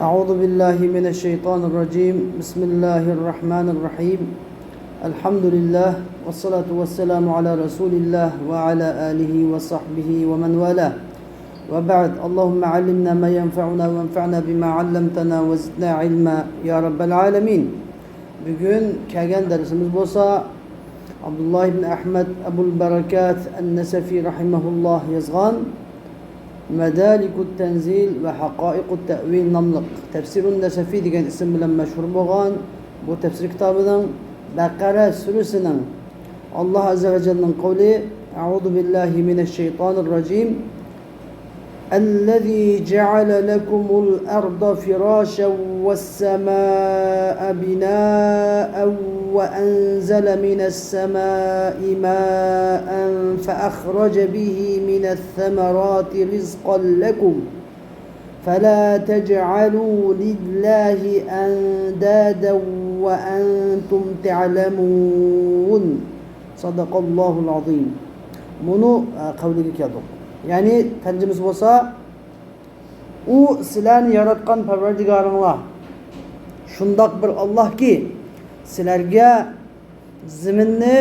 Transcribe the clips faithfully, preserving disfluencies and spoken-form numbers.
أعوذ بالله من الشيطان الرجيم. بسم الله الرحمن الرحيم. الحمد لله، والصلاة والسلام على رسول الله وعلى آله وصحبه ومن والاه. وبعد، اللهم علمنا ما ينفعنا وانفعنا بما علمتنا وزدنا علما يا رب العالمين. بۈگۈن كەلگەن دەرسىمىز بولسا، ئابدۇللا ئىبن ئەھمەد ئەبۇل بەرىكات ئەن-نەسەفى رەھىمەھۇللا يازغان مەدارىكۇت تەنزىل ۋە ھەقائىقۇت تەئۋىل ناملىق تەپسىرۇن نەسەفى دېگەن ئىسىم بىلەن مەشھۇر بولغان بۇ تەپسىر كىتابىنىڭ بەقەرە سۈرىسىنىڭ، ئاللا ئەززە ۋە جەللىنىڭ قەۋلى، أعوذ بالله من الشيطان الرجيم. الذي جعل لكم الأرض فراشا والسماء بناء وأنزل من السماء ماء فأخرج به من الثمرات رزقا لكم فلا تجعلوا لله أندادا وأنتم تعلمون. صدق الله العظيم. مۇنۇ، ئە، قەۋلىگە كەلدۇق. يەنى تەرجىمىسى بولسا، ئۇ سىلەرنى ياراتقان پەرۋەردىگارىڭلار شۇنداق بىر ئاللاھكى، سىلەرگە زېمىننى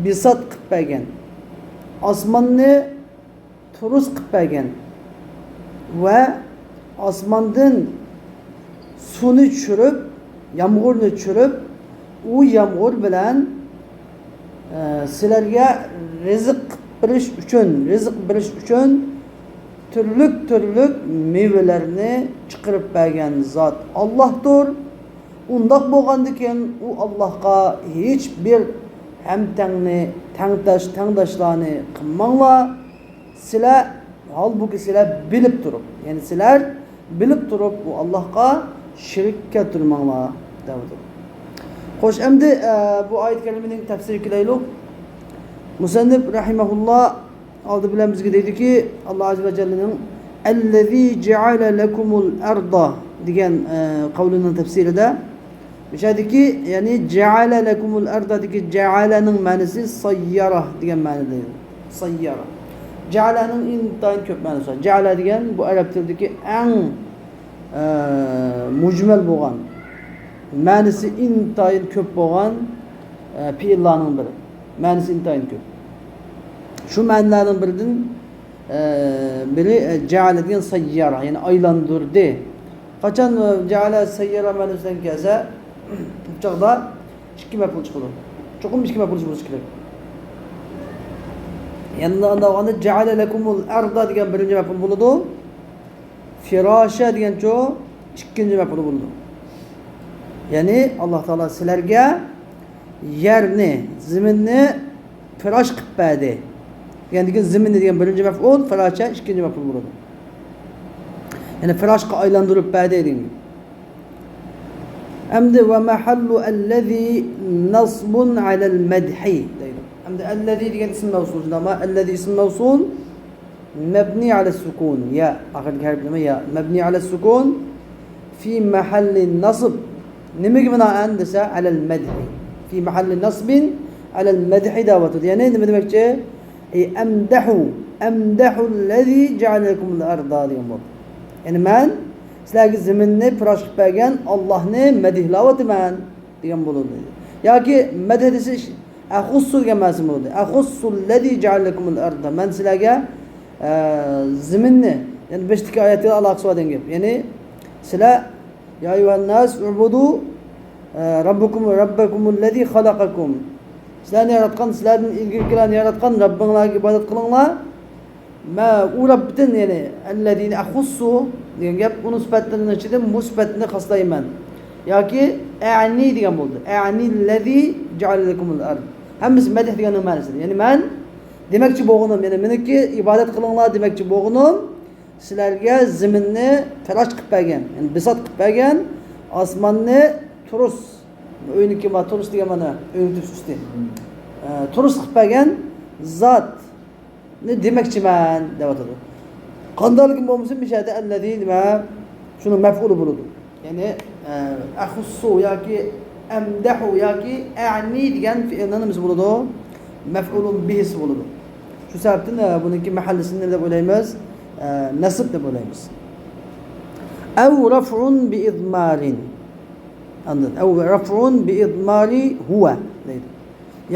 بىسات قىلىپ بەرگەن، ئاسماننى تۇرۇس قىلىپ بەرگەن ۋە ئاسماندىن سۇنى چۈشۈرۈپ، يامغۇرنى چۈشۈرۈپ، ئۇ يامغۇر بىلەن، ئە، سىلەرگە رىزىق بېرىش ئۈچۈن، رىزىق بېرىش ئۈچۈن تۈرلۈك-تۈرلۈك مېۋىلەرنى چىقىرىپ بەرگەن زات ئاللاھتۇر. ئۇنداق بولغاندىكىن، ئۇ ئاللاھقا ھېچبىر ھەمتەڭنى، تەڭداش، تەڭداشلارنى قىلماڭلار. سىلەر، ھالبۇكى، سىلەر بىلىپ تۇرۇپ، يەنى سىلەر بىلىپ تۇرۇپ، ئۇ ئاللاھقا شېرىك كەلتۈرمەڭلار، دەۋاتىدۇ. خوش، ئەمدى، ئە، بۇ ئايەت كەرىمىنىڭ تەپسىرىگە كېلەيلۇق. مۇسەننىپ رەھىمەھۇللا ئالدى بىلەن بىزگە دەيدۇكى، ئاللا ئەززە ۋە جەللىنىڭ «الذي جعل لكم الأرض» دېگەن، ئە، قەۋلىنىڭ تەپسىرىدە، مۇشۇ يەردىكى، يەنى «جەئەلە لەكۇمۇل ئەرزە» دىكى «جەئەلە»نىڭ مەنىسى «سەييەرە» دېگەن مەنىدە. «سەييەرە». «جەئەلە»نىڭ ئىنتايىن كۆپ مەنىسى بار. «جەئەلە» دېگەن بۇ ئەرەب تىلىدىكى ئەڭ، ئە، مۇجمەل بولغان، مەنىسى ئىنتايىن كۆپ بولغان، ئە، پېئىللارنىڭ بىرى. مەنىسى ئىنتايىن كۆپ. شۇ مەنىلەرنىڭ بىرىدىن ئە، بىرى، ئە، «جەئەلە» دېگەن «سەييەرە»، يەنى ئايلاندۇردى. قاچان، ئە، «جەئەلە سەييەرە» مەنىسى بىلەن كەلسە، بۇ چاغدا ئىككى مەپئۇل چىقىدۇ. چوقۇم ئىككى مەپئۇل بولۇشى كېرەك. يەنە ئانداق بولغاندا «جەئەلە لەكۇمۇل ئەرزە» دېگەن بىرىنچى مەپئۇل بولىدۇ. «فىراشە» دېگەنچۇ ئىككىنچى مەپئۇل بولىدۇ. يەنى ئاللا تائالا سىلەرگە يەرنى، زېمىننى پىراش قىلىپ بەردى. دېگەندىكىن زېمىننى دېگەن بىرىنچى مەپئۇل، پىراشە ئىككىنچى مەپئۇل بولىدۇ. يەنى پىراشقا ئايلاندۇرۇپ بەردى دېگەن. ئەمدى «ۋە مەھەللۇ ئەللەزى نەسبۇن ئەلەل مەدھى» دەيدۇ. ئەمدى «ئەللەزى» دېگەن ئىسىم مەۋسۇل، شۇنداقمۇ؟ «ئەللەزى» ئىسىم مەۋسۇل. مەبنى ئەلەس سۇكۇن. يا، ئاخىرىدىكى ھەرپ نېمە؟ يا. مەبنى ئەلەس سۇكۇن. في محل نصب. نېمىگە بىنائەن دېسە، ئەلەل مەدھى. في محل نصب ئەلەل مەدھى دەۋاتىدۇ. يەنى نېمە دېمەكچى؟ ئەي ئەمدەھۇ، ئەمدەھۇ لەزى جەئەلە لەكۇمۇل ئەرزە دېگەن بولدى. يەنى مەن سىلەرگە زېمىننى پىراش قىلىپ بەرگەن ئاللاھنى مەدھىلاۋاتىمەن. دېگەن بولىدۇ. ياكى مەدھى دېسە، ئەخۇسسۇ دېگەن مەنىسى بولىدۇ. ئەخۇسسۇللەزى جەئەلە لەكۇمۇل ئەرزە. مەن سىلەرگە، ئە، زېمىننى، يەنى بېشىدىكى ئايەتكە ئالاقىسى بار دېگەن گەپ. يەنى سىلەر، يا ئەييۇھەنناس ئۇبۇدۇ، ئە، رەببۇكۇم، رەببەكۇمۇللەزى خەلەقەكۇم. سىلەرنى ياراتقان، سىلەردىن ئىلگىرىكىلەرنى ياراتقان رەببىڭلارغا ئىبادەت قىلىڭلار. مە، ئۇ رەببىدىن، يەنى، ئەللەزىنى ئەخۇسسۇ دېگەن گەپ، ئۇنىڭ سۈپەتلىرىنىڭ ئىچىدىن بۇ سۈپەتنى خاسلايمەن. ياكى ئەنى دېگەن بولدى. ئەنىللەزى جەئەلە لەكۇمۇل ئەرز. ھەممىسى مەدھ دېگەننىڭ مەنىسىدە. يەنى مەن دېمەكچى بولغىنىم، يەنى مېنىڭكى ئىبادەت قىلىڭلار دېمەكچى بولغىنىم، سىلەرگە زېمىننى پىراش قىلىپ بەرگەن، يەنى بىسات قىلىپ بەرگەن، ئاسماننى تۇرۇس، ئۆينىڭكى ما تۇرۇس دېگەن مانا ئۆينىڭ تۈپسى ئۈستى. ئە، تۇرۇس قىلىپ بەرگەن زات. نى دېمەكچىمەن دەۋاتىدۇ. قانداقلىكىمۇ بولمىسۇن، مۇشۇ يەردە ئەللەزى نېمە؟ شۇنىڭ مەپئۇلى بولىدۇ. يەنى، ئە، ئەخۇسسۇ ياكى ئەمدەھۇ ياكى ئەنى دېگەن فېئىلنىڭ نېمىسى بولىدۇ؟ مەپئۇلۇن بىھىسى بولىدۇ. شۇ سەۋەبتىن، ئە، بۇنىڭكى مەھەللىسىنى نېمە دەپ ئويلايمىز؟ ئە، نەسب دەپ ئويلايمىز. ئەۋ رەفئۇن بىئىزمارىن. ئاندىن، ئەۋ رەفئۇن بىئىزمارى ھۇۋە دەيدۇ.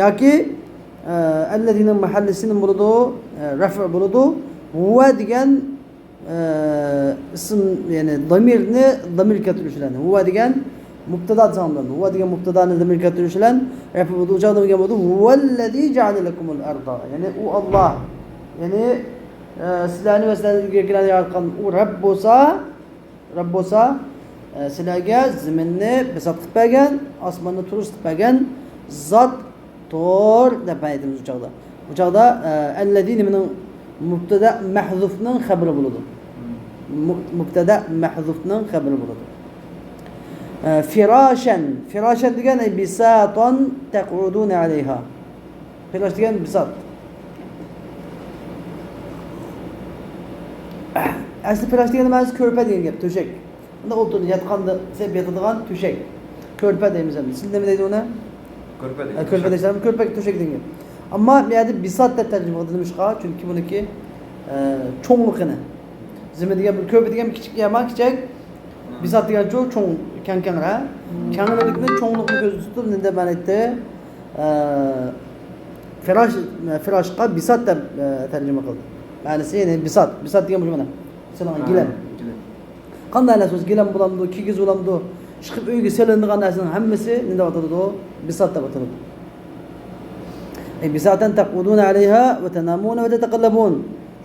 ياكى، ئە، ئەللەزىنىڭ مەھەللىسى نېمە بولىدۇ؟ ئە، رەفئ بولىدۇ. ھۇۋە دېگەن، ئە، ئىسىم، يەنى دامىرنى، دامىر كەلتۈرۈش بىلەن. ھۇۋە دېگەن مۇبتادا دېسەڭ بولىدۇ. ھۇۋە دېگەن مۇبتادانى دامىر كەلتۈرۈش بىلەن رەفئ بولىدۇ. ئۇ چاغدا دېگەن بولىدۇ، ھۇۋەللەزى جەئەلە لەكۇمۇل ئەردا. يەنى ئۇ ئاللا. يەنى، ئە، سىلەرنى ۋە سىلەرنىڭ ئىلگىرىكىلەرنى ياراتقان ئۇ رەب بولسا، رەب بولسا، ئە، سىلەرگە زېمىننى بىسات قىلىپ بەرگەن، ئاسماننى تۇرۇس قىلىپ بەرگەن زاتتۇر دەپ ئېيتىمىز ئۇ چاغدا. ئۇ چاغدا، ئە، ئەللەزى نېمىنىڭ؟ مۇبتەدا مەھزۇفنىڭ خەبىرى بولىدۇ. مۇ-، مۇبتەدا مەھزۇفنىڭ خەبىرى بولىدۇ. ئە، فىراشەن. فىراشەن دېگەن، ئەي، بىساتان تەقئۇدۇنە ئەلەيھا. پىراش دېگەن بىسات. ئەسلى پىراش دېگەن مەنىسى كۆرپە دېگەن گەپ، تۆشەك. بۇنداق ئولتۇرىدۇ، ياتقاندا سېلىپ ياتىدىغان تۆشەك. كۆرپە دەيمىز ئەمدى. سىز نېمە دەيدۇ ئۇنى؟ كۆرپە دەيدۇ. ئە، كۆرپە دەيسىلەر، كۆرپە تۆشەك دېگەن گەپ. ئەمما بۇ يەردە بىسات دەپ تەرجىمە قىلدى. نېمىشقا؟ چۈنكى بۇنىڭكى، ئە، چوڭلۇقىنى. زېمىن دېگەن بىر، كۆرپە دېگەن كىچىك يەر، كىچىك. بىسات دېگەنچۇ چوڭ، كەڭ، كەڭرەك. كەڭلىكنى، چوڭلۇقنى كۆزدە تۇتۇپ، نېمە دەپ مەنە ئېيتتى؟ ئە، فىراش، فىراشقا بىسات دەپ، ئە، تەرجىمە قىلدى. مەنىسى، يەنى بىسات. بىسات دېگەن مۇشۇ مانا. سېلىنغان ھە، گىلەم. گىلەم. قانداق نەرسە بولسا، گىلەم بولامدۇ، كىگىز بولامدۇ، چىقىپ ئۆيگە سېلىنىدىغان نەرسىنىڭ ھەممىسى نېمە دەپ ئاتىلىدۇ؟ بىسات دەپ ئاتىلىدۇ. ئەي، بىساتەن تەقئۇدۇنە ئەلەيھا ۋە تەنامۇنە ۋە تەتەقەللەبۇن.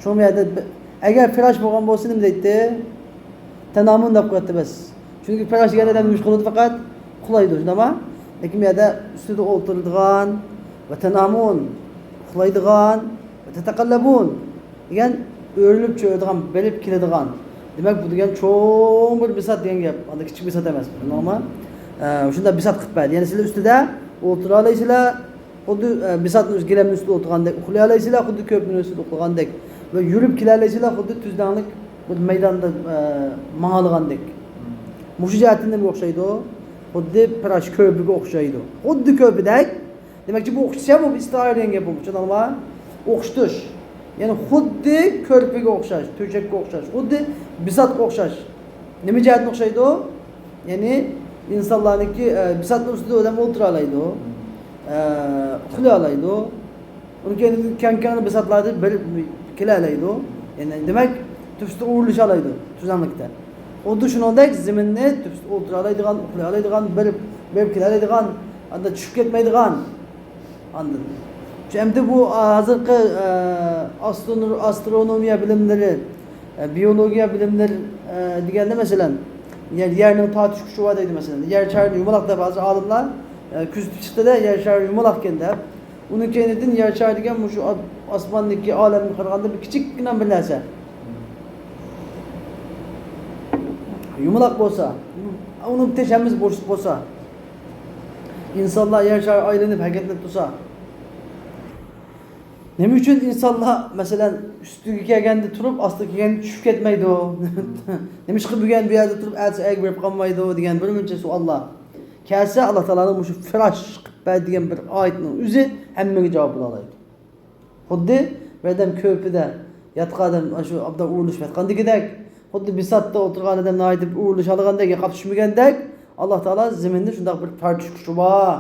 شۇڭا بۇ يەردە بى-، ئەگەر پىراش بولغان بولسا نېمە دەيتتى؟ تەنامۇن دەپ قوياتتى بەس. چۈنكى پىراش دېگەندە ئادەم نېمە قىلىدۇ؟ پەقەت ئۇخلايدۇ، شۇنداقمۇ؟ لېكىن بۇ يەردە ئۈستىدە ئولتۇرىدىغان ۋە تەنامۇن، ئۇخلايدىغان ۋە تەتەقەللەبۇن دېگەن ئۆرۈلۈپ چۆرىدىغان، بېرىپ كېلىدىغان. دېمەك، بۇ دېگەن چوڭ بىر بىسات دېگەن گەپ. ئاندا كىچىك بىسات ئەمەس. شۇنداقمۇ؟ ئە، شۇنداق بىسات قىلىپ بەردى. يەنى سىلەر ئۈستىدە ئولتۇرالايسىلەر، خۇددى، ئە، بىساتنىڭ ئۆزى، گىلەمنىڭ ئۈستىدە ئولتۇرغاندەك ئۇخلىيالايسىلەر، خۇددى كۆرپىنىڭ ئۈستىدە ئۇخلىغاندەك ۋە يۈرۈپ كېلەلەيسىلەر، خۇددى تۈزلەڭلىك بىر مەيداندا، ئە، ماڭالىغاندەك. مۇشۇ جەھەتتىن نېمىگە ئوخشايدۇ؟ خۇددى پىراش، كۆرپىگە ئوخشايدۇ. خۇددى كۆرپىدەك. دېمەكچى، بۇ ئوخشىتىش، بۇ ئىستىئارە دېگەن گەپ بۇ، چۈشەندىڭلارمۇ؟ ئوخشىتىش. يەنى خۇددى كۆرپىگە ئوخشاش، تۆشەككە ئوخشاش، خۇددى بىساتقا ئوخشاش. نېمە جەھەتتىن ئوخشايدۇ؟ يەنى ئىنسانلارنىڭكى، ئە، بىساتنىڭ ئۈستىدە ئادەم ئولتۇرالايدۇ، ئە، ئۇخلىيالايدۇ. ئۇنىڭ كەينىدىن كەڭ-كەڭ بىساتلاردا بېرىپ كېلەلەيدۇ. يەنى دېمەك، تۈپتە ئورۇنلىشالايدۇ تۈزلەڭلىكتە. خۇددى شۇنىڭدەك زېمىننى تۈپتە ئولتۇرالايدىغان، ئۇخلىيالايدىغان، بېرىپ، بېرىپ كېلەلەيدىغان، ئاندا چۈشۈپ كەتمەيدىغان. ئاندىن. شۇ ئەمدى بۇ، ئا، ھازىرقى، ئە، ئاسترونو-، ئاسترونومىيە بىلىملىرى، ئە، بىيولوگىيە بىلىملىرى، ئە، دېگەندە، مەسىلەن، يەر، يەرنىڭ تارتىش كۈچى بار دەيدۇ، مەسىلەن. يەر شارى يۇمىلاق دەپ ھازىر ئالىملار، ئە، كۆزىتىپ چىقتىدە، يەر شارى يۇمىلاق ئىكەن دەپ. ئۇنىڭ كەينىدىن يەر شارى دېگەن مۇشۇ ئا-، ئاسماندىكى ئالەمگە قارىغاندا بىر كىچىككىنە بىر نەرسە. يۇمىلاق بولسا، ئۇنىڭ تېشى ھەممىسى بوشلۇق بولسا، ئىنسانلار يەر شارى ئايلىنىپ ھەرىكەتلىنىپ تۇرسا، نېمە ئۈچۈن ئىنسانلار، مەسىلەن، ئۈستىگە كەلگەندە تۇرۇپ، ئاستىغا كەلگەندە چۈشۈپ كەتمەيدۇ؟ نېمىشقا بۈگۈن بۇ يەردە تۇرۇپ، ئەتىسى ئەگە بېرىپ قالمايدۇ دېگەن بىر مۇنچە سوئاللار كەلسە، ئاللا تائالانىڭ مۇشۇ فىراش قىلىپ بەر دېگەن بىر ئايىتىنىڭ ئۆزى ھەممىگە جاۋاب بولالايدۇ. خۇددى بىر ئادەم كۆرپىدە ياتقان ئادەم شۇ ئابدان ئورۇنلىشىپ ياتقاندىكىدەك، خۇددى بىساتتا ئولتۇرغان ئادەم ناھايىتى بىر ئورۇنلىشالىغاندەك، ياقاپ چۈشمىگەندەك، ئاللا تائالا زېمىننى شۇنداق بىر تارتىش كۈچى بار.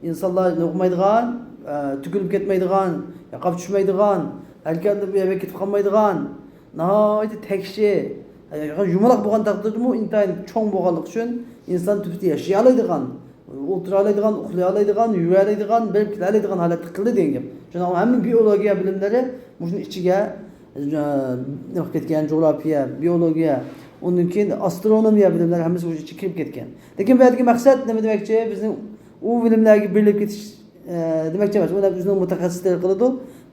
ئىنسانلار نوقۇمايدىغان، ئە، تۆكۈلۈپ كەتمەيدىغان، ياقاپ چۈشمەيدىغان، ھەرىكەتلىنىپ بۇ يەرگە كېتىپ قالمايدىغان، ناھايىتى تەكشى، يۇمىلاق بولغان تەقدىردىمۇ ئىنتايىن چوڭ بولغانلىقى ئۈچۈن ئىنسان تۈپتە ياشىيالايدىغان، ئولتۇرالايدىغان، ئۇخلىيالايدىغان، يۈرەلەيدىغان، بېرىپ كېلەلەيدىغان ھالەتتە قىلدى دېگەن گەپ. شۇنىڭ ھەممە بىئولوگىيە بىلىملىرى مۇشۇنىڭ ئىچىگە، ئە، نېمە قىلىپ كەتكەن، جۇغراپىيە، بىئولوگىيە، ئۇندىن كېيىن ئاسترونومىيە بىلىملىرى ھەممىسى مۇشۇ ئىچىگە كىرىپ كەتكەن. لېكىن بۇ يەردىكى مەقسەت نېمە دېمەكچى؟ بىزنىڭ ئۇ بىلىملەرگە بېرىلىپ كېتىش، ئە، دېمەكچى ئەمەس. ئۇلار ئۆزىنىڭ مۇتەخەسسىسلىرى قىلىدۇ.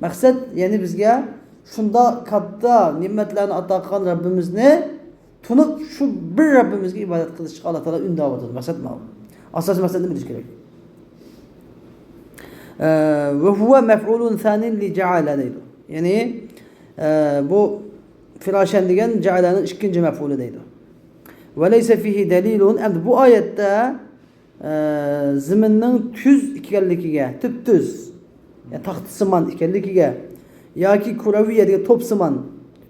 مەقسەت، يەنى بىزگە شۇنداق كاتتا نېمەتلەرنى ئاتا قىلغان رەببىمىزنى تونۇپ، شۇ بىر رەببىمىزگە ئىبادەت قىلىشقا ئاللا تائالا ئۈندەۋاتىدۇ. مەقسەت ماۋۇ. ئاساسىي مەقسەتنى بىلىش كېرەك. ئە، ۋە ھۇۋە مەفئۇلۇن سانىن لى جەئەلە دەيدۇ. يەنى، ئە، بۇ فىراشەن دېگەن جەئەلەنىڭ ئىككىنچى مەفئۇلى دەيدۇ. ۋە لەيسە فىھى دەلىلۇن، ئەمدى بۇ ئايەتتە ئە، زېمىننىڭ تۈز ئىكەنلىكىگە، تۈپتۈز، يا تاختىسىمان ئىكەنلىكىگە ياكى كۇرەۋىيە دېگەن توپسىمان،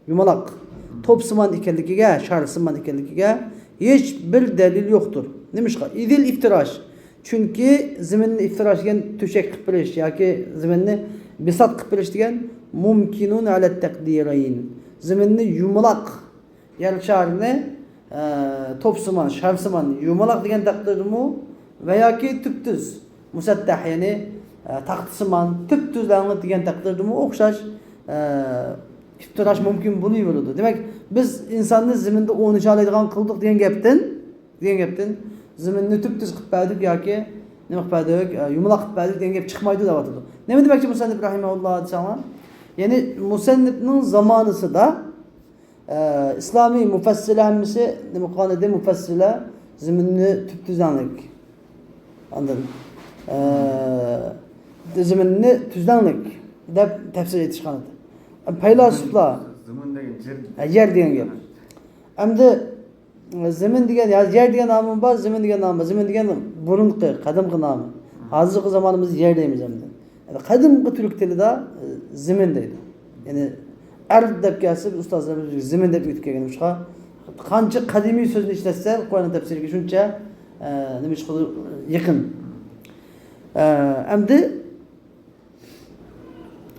يۇمىلاق، توپسىمان ئىكەنلىكىگە، شارسىمان ئىكەنلىكىگە ھېچ بىر دەلىل يوقتۇر. نېمىشقا؟ ئىزىل ئىفتىراش. چۈنكى زېمىننى ئىفتىراش دېگەن تۆشەك قىلىپ بېرىش ياكى زېمىننى بىسات قىلىپ بېرىش دېگەن مۇمكىنۇن ئەلەت تەقدىرەين. زېمىننى يۇمىلاق، يەر شارىنى، ئە، توپسىمان، شارسىمان، يۇمىلاق دېگەن تەقدىردىمۇ ۋە ياكى تۈپتۈز، مۇسەتتەھ، يەنى، ئە، تاختىسىمان، تۈپتۈز لەڭلىك دېگەن تەقدىردىمۇ ئوخشاش، ئە، ئىفتىراش مۇمكىن بولۇۋېرىدۇ. دېمەك، بىز ئىنساننى زېمىندا ئوينىشالايدىغان قىلدۇق دېگەن گەپتىن، دېگەن گەپتىن زېمىننى تۈپتۈز قىلىپ بەردۇق ياكى نېمە قىلىپ بەردۇق، ئە، يۇمىلاق قىلىپ بەردۇق دېگەن گەپ چىقمايدۇ دەۋاتىدۇ. نېمە دېمەكچى مۇسەننىپ رەھىمەھۇللا دېسەڭلار؟ يەنى مۇسەننىپنىڭ زامانىسىدا ئە، ئىسلامىي مۇپەسسىرلەر ھەممىسى نېمە قىلغان ئىدى؟ مۇپەسسىرلەر زېمىننى تۈپتۈزەڭلىك. ئاندىن، ئە، زېمىننى تۈزلەڭلىك دەپ تەپسىر ئېيتىشقان ئىدى. پەيلاسوپلار، زېمىن دېگەن يەر. ھە، يەر دېگەن گەپ. ئەمدى، ئە، زېمىن دېگەن، يا، يەر دېگەن نامى بار، زېمىن دېگەن نامى بار. زېمىن دېگەن بۇرۇنقى، قەدىمكى نامى. ھازىرقى زامانىمىزدا يەر دەيمىز ئەمدى. يەنى قەدىمكى تۈرك تىلىدا، ئە، زېمىن دەيدۇ. يەنى ئەرز دەپ كەلسە، بىز ئۇستازلىرىمىز زېمىن دەپ ئۆتۈپ كەلگەن. شۇڭا قانچە قەدىمىي سۆزنى ئىشلەتسە، قۇرئان تەپسىرىگە شۇنچە، ئە، نېمە چىقىدۇ، يېقىن. ئە، ئەمدى،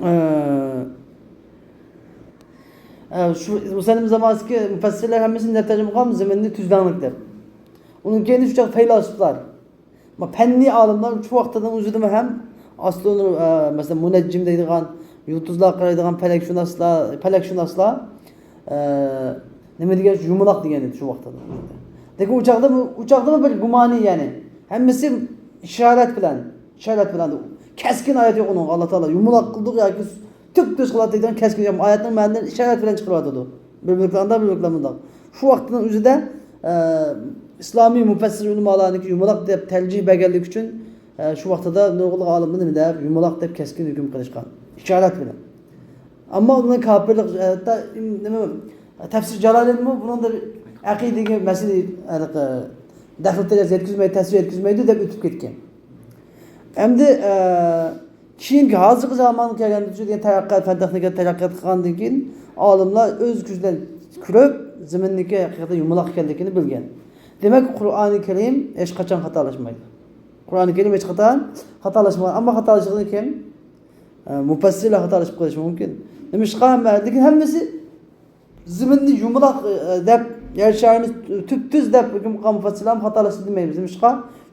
ئە، ئە، شۇ مۇسەننىپ زامانىسىدىكى مۇپەسسىرلەر ھەممىسى نېمە تەرجىمە قىلغان؟ زېمىننى تۈزلەڭلىك دەپ. ئۇنىڭ كېيىن شۇ چاغ پەيلاسوپلار، ما، پەننىي ئالىملار شۇ ۋاقىتنىڭ ئۆزىدىمۇ ھەم ئاسترونوم، ئە، مەسىلەن، مۇنەججىم دەيدىغان، يۇلتۇزلارغا قارايدىغان پەلەكشۇناسلار، پەلەكشۇناسلار، ئە، نېمە دېگەن، يۇمىلاق دېگەن ئىدى شۇ ۋاقىتتا. لېكىن ئۇ چاغدا، ئۇ چاغدىمۇ بىر گۇمانىي، يەنى ھەممىسى ئىشارەت بىلەن، ئىشارەت بىلەن، كەسكىن ئايەت يوق ئۇنىڭغا، ئاللا تائالا يۇمىلاق قىلدۇق ياكى تۈپتۈز قىلاتتى دېگەن كەسكىن ئايەتنىڭ مەنىلىرىنى ئىشارەت بىلەن چىقىرىۋاتىدۇ. بىر بۆلەكلەر ئانداق، بىر بۆلەكلەر مۇنداق. شۇ ۋاقىتنىڭ ئۆزىدە، ئە، ئىسلامىي مۇپەسسىر ئۆلىمالارنىڭكى يۇمىلاق دەپ تەرجىھ بەرگەنلىكى ئۈچۈن، ئە، شۇ ۋاقتىدا نۇرغۇنلىغان ئالىملار نېمە دەپ، يۇمىلاق دەپ كەسكىن ھۆكۈم قىلىشقان. ئىشارەت بىلەن. ئەمما ئۇنىڭ كاپىرلىق، ھەتتا، نېمە، تەپسىر جالالىنمۇ بۇنىڭدا ئەقىدىگە مەسىلە، ھېلىقى، دەخلى تەجەز يەتكۈزمەيدۇ، تەسىر يەتكۈزمەيدۇ دەپ ئۆتۈپ كەتكەن. ئەمدى، ئە، كېيىنكى ھازىرقى زامانغا كەلگەندە، شۇ دېگەن تەرەققىيات، پەن تېخنىكا تەرەققىيات قىلغاندىن كېيىن، ئالىملار ئۆز كۆزى بىلەن كۆرۈپ، زېمىننىڭكى ھەقىقەتەن يۇمىلاق ئىكەنلىكىنى بىلگەن. دېمەك، قۇرئانى كەرىم ھېچقاچان خاتالاشمايدۇ. قۇرئانى كەرىم ھېچقاچان خاتالاشمايدۇ. ئەمما خاتالىشىدىغىنى كىم؟ ئە، مۇپەسسىرلەر خاتالىشىپ قېلىشى مۇمكىن. نېمىشقا؟ ھەممە، لېكىن ھەممىسى زېمىننى يۇمىلاق، ئە، دەپ، يەر شارىنى تۈپتۈز دەپ ھۆكۈم قىلغان مۇپەسسىرلار خاتالاشتى دېمەيمىز. نېمىشقا؟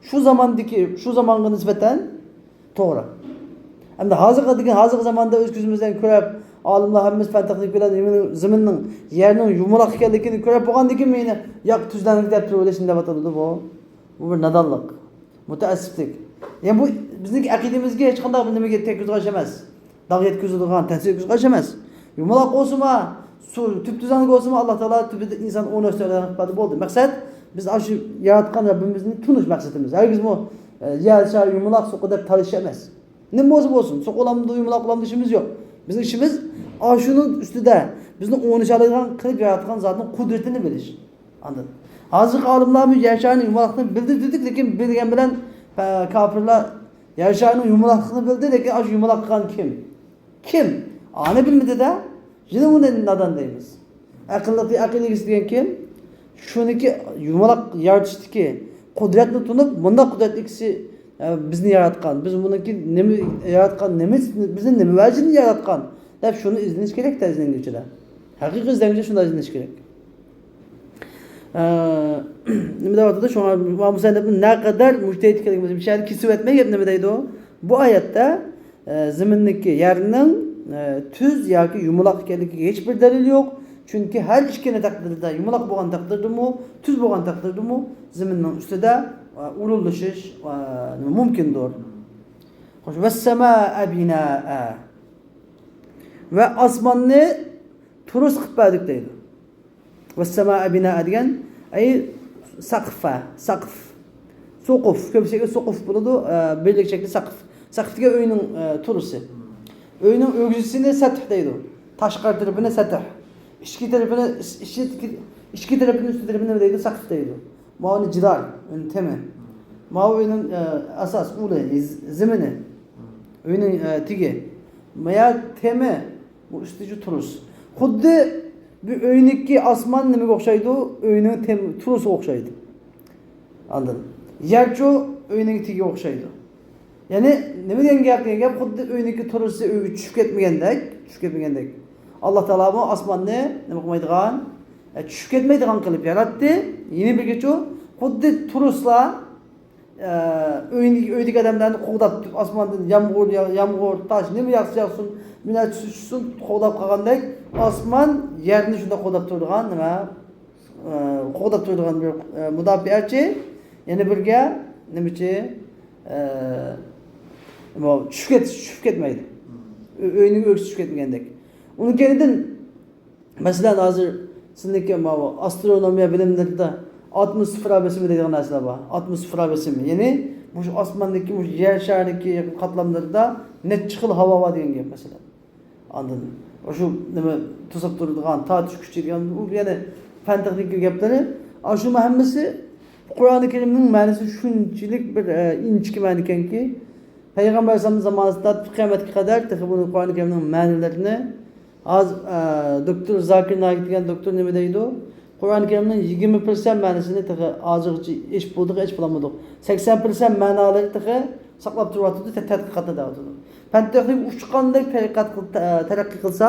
شۇ زاماندىكى، شۇ زامانغا نىسبەتەن توغرا. ئەمدى ھازىرقى دېگەن، ھازىرقى زاماندا ئۆز كۆزىمىز بىلەن كۆرۈپ، ئالىملار ھەممىسى پەن تېخنىك بىلەن زېمىننىڭ، زېمىننىڭ يەرنىڭ يۇمىلاق ئىكەنلىكىنى كۆرۈپ بولغاندىن كېيىن، مېنى ياق تۈزلەڭلىك دەپ تۇرۇۋېلىش دەۋاتىدۇ بۇ. بۇ بىر نادانلىق. مۇتەئەسسىپلىك. يەنى بۇ بىزنىڭ ئەقىدىمىزگە ھېچقانداق بىر نېمىگە تەگكۈزىدىغان ئىش ئەمەس. داغ يەتكۈزىدىغان، تەسىر يەتكۈزىدىغان ئىش ئەمەس. يۇمىلاق بولسىمۇ، سۇ تۈپتۈزەڭلىك بولسىمۇ، ئاللا تائالا تۈپىدە ئىنسان ئويناشتۇرىدىغان قىلىپ بەردى، بولدى. مەقسەت، بىز ئاشۇ ياراتقان رەببىمىزنى تونۇش مەقسىتىمىز. ھەرگىزمۇ، ئە، يەر شارى يۇمىلاق، سوقا دەپ تالىشىش ئەمەس. نېمە بولسا بولسۇن، سوقا بولامدۇ، يۇمىلاق بولامدۇ، ئىشىمىز يوق. بىزنىڭ ئىشىمىز ئاشۇنىڭ ئۈستىدە بىزنى ئوينىشالايدىغان قىلىپ ياراتقان زاتنىڭ قۇدرىتىنى بىلىش. ئاندىن ھازىرقى ئالىملارمۇ يەر شارىنىڭ يۇمىلاقلىقىنى بىلدى دېدۇق، لېكىن بىلگەن بىلەن، ئە، كاپىرلار يەر شارىنىڭ يۇمىلاقلىقىنى بىلدى، لېكىن ئاشۇ يۇمىلاق قىلغان كىم؟ كىم؟ ئانى بىلمىدى-دە. يەنە ئۇنى نادان دەيمىز. ئەقىللىق، ئەقىل ئىگىسى دېگەن كىم؟ شۇنىڭكى يۇمىلاق يارىتىشتىكى قۇدرەتنى تونۇپ، مۇنداق قۇدرەت ئىگىسى، ئە، بىزنى ياراتقان، بىز بۇنىڭكى نېمە ياراتقان، نېمە، بىزنى نېمە ۋەجىدىن ياراتقان دەپ شۇنى ئىزدىنىش كېرەك-تە، ئىزدەنگۈچىدە. ھەقىقىي ئىزدەنگۈچى شۇنداق ئىزدىنىش كېرەك. ئە، نېمە دەۋاتىدۇ؟ شۇڭا مۇسەننىپنىڭ نەقەدەر مۇجتەھىد ئىكەنلىكىمىزنى بىر شەھەر كېسىۋەتمەي گەپ نېمە دەيدۇ؟ بۇ ئايەتتە، ئە، زېمىننىڭكى، يەرنىڭ، ئە، تۈز ياكى يۇمىلاق ئىكەنلىكىگە ھېچبىر دەلىل يوق. چۈنكى ھەر ئىككىلا تەقدىردە، يۇمىلاق بولغان تەقدىردىمۇ، تۈز بولغان تەقدىردىمۇ زېمىننىڭ ئۈستىدە، ئە، ئورۇنلىشىش، ئە، نېمە، مۇمكىندۇر. خوش، ۋەسسەمائە بىنائە. ۋە ئاسماننى تۇرۇس قىلىپ بەردۇق دەيدۇ. ۋەسسەمائە بىنائە دېگەن، ئەي، سەقفە، سەقف. سوقۇف، كۆپ شەكىل سوقۇف بولىدۇ، ئە، بىرلىك شەكلى سەقف. سەقف دېگەن ئۆينىڭ، ئە، تۇرۇسى. ئۆينىڭ ئۆگزىسىنى سەتھ دەيدۇ. تاشقى تەرىپىنى سەتھ. ئىچكى تەرىپىنى، ئىچ-، ئىچكى، ئىچكى تەرىپىنى، ئۈستى تەرىپىنى نېمە دەيدۇ؟ سەقف دەيدۇ. ماۋۇنى جىدار، ئۇنى تېمى. ماۋۇ ئۆينىڭ، ئە، ئاساس، ئۇلى، ز-، زېمىنى. ئۆينىڭ، ئە، تېگى. مايا تېمى، بۇ ئۈستى شۇ تۇرۇس. خۇددى بۇ ئۆينىڭكى ئاسمان نېمىگە ئوخشايدۇ؟ ئۆينىڭ تېم-، تۇرۇسىغا ئوخشايدۇ. ئاندىن يەرچۇ ئۆينىڭ تېگىگە ئوخشايدۇ. يەنى نېمە دېگەن گەپ دېگەن گەپ، خۇددى ئۆينىڭكى تۇرۇسى ئۆيگە چۈشۈپ كەتمىگەندەك، چۈشۈپ كەتمىگەندەك. ئاللا تائالامۇ ئاسماننى نېمە قىلمايدىغان، ئە، چۈشۈپ كەتمەيدىغان قىلىپ ياراتتى. يەنە بىرگىچۇ، خۇددى تۇرۇسلار، ئە، ئۆينى، ئۆيدىكى ئادەملەرنى قوغداپ، ئاسماندىن يامغۇر يا-، يامغۇر، تاش، نېمە ياغسا ياغسۇن، بىر نەرسە چۈشسۇن، قوغداپ قالغاندەك، ئاسمان يەرنى شۇنداق قوغداپ تۇرىدىغان نېمە، ئە، قوغداپ تۇرىدىغان بىر، ئە، مۇداپىئەچى، يەنە بىرگە نېمىچى، ئە، نېمە، چۈشۈپ كەت-، چۈشۈپ كەتمەيدۇ. ئۆ-، ئۆينىڭ ئۆگزىسى چۈشۈپ كەتمىگەندەك. ئۇنىڭ كەينىدىن، مەسىلەن، ھازىر سىزنىڭكى ماۋۇ ئاسترونومىيە بىلىملىرىدە ئاتموسفېرا بېسىمى دەيدىغان نەرسىلەر بار. ئاتموسفېرا بېسىمى، يەنى مۇشۇ ئاسماندىكى، مۇشۇ يەر شارىدىكى قاتلاملىرىدا نەچچە خىل ھاۋا بار دېگەن گەپ، مەسىلەن. ئاندىن شۇ نېمە توسۇپ تۇرىدىغان تارتىش كۈچى دېگەن، ئۇ يەنە پەن تېخنىكا گەپلىرى. ئاشۇ ھەممىسى قۇرئانى كەرىمنىڭ مەنىسى شۇنچىلىك بىر، ئە، ئىنچىكە مەنىكەنكى، پەيغەمبەر ئەلەيھىسسالامنىڭ زامانىسىدا قىيامەتكە قەدەر تېخى بۇنى قۇرئانى كەرىمنىڭ مەنىلىرىنى ھازىر، ئە، دوكتور زاكىر نايىك دېگەن دوكتور نېمە دەيدۇ؟ قۇرئانى كەرىمنىڭ يىگىرمە پىرسەنت مەنىسىنى تېخى ھازىرغىچە ئېچىپ بولدۇق، ئېچىپ بولالمىدۇق. سەكسەن پىرسەنت مەنالىرى تېخى ساقلاپ تۇرۇۋاتىدۇ، تە-، تەتقىقاتتا دەۋاتىدۇ. پەن تېخنىكا ئۇچقاندەك تەرەققىي قىل-، تە-، تەرەققىي قىلسا،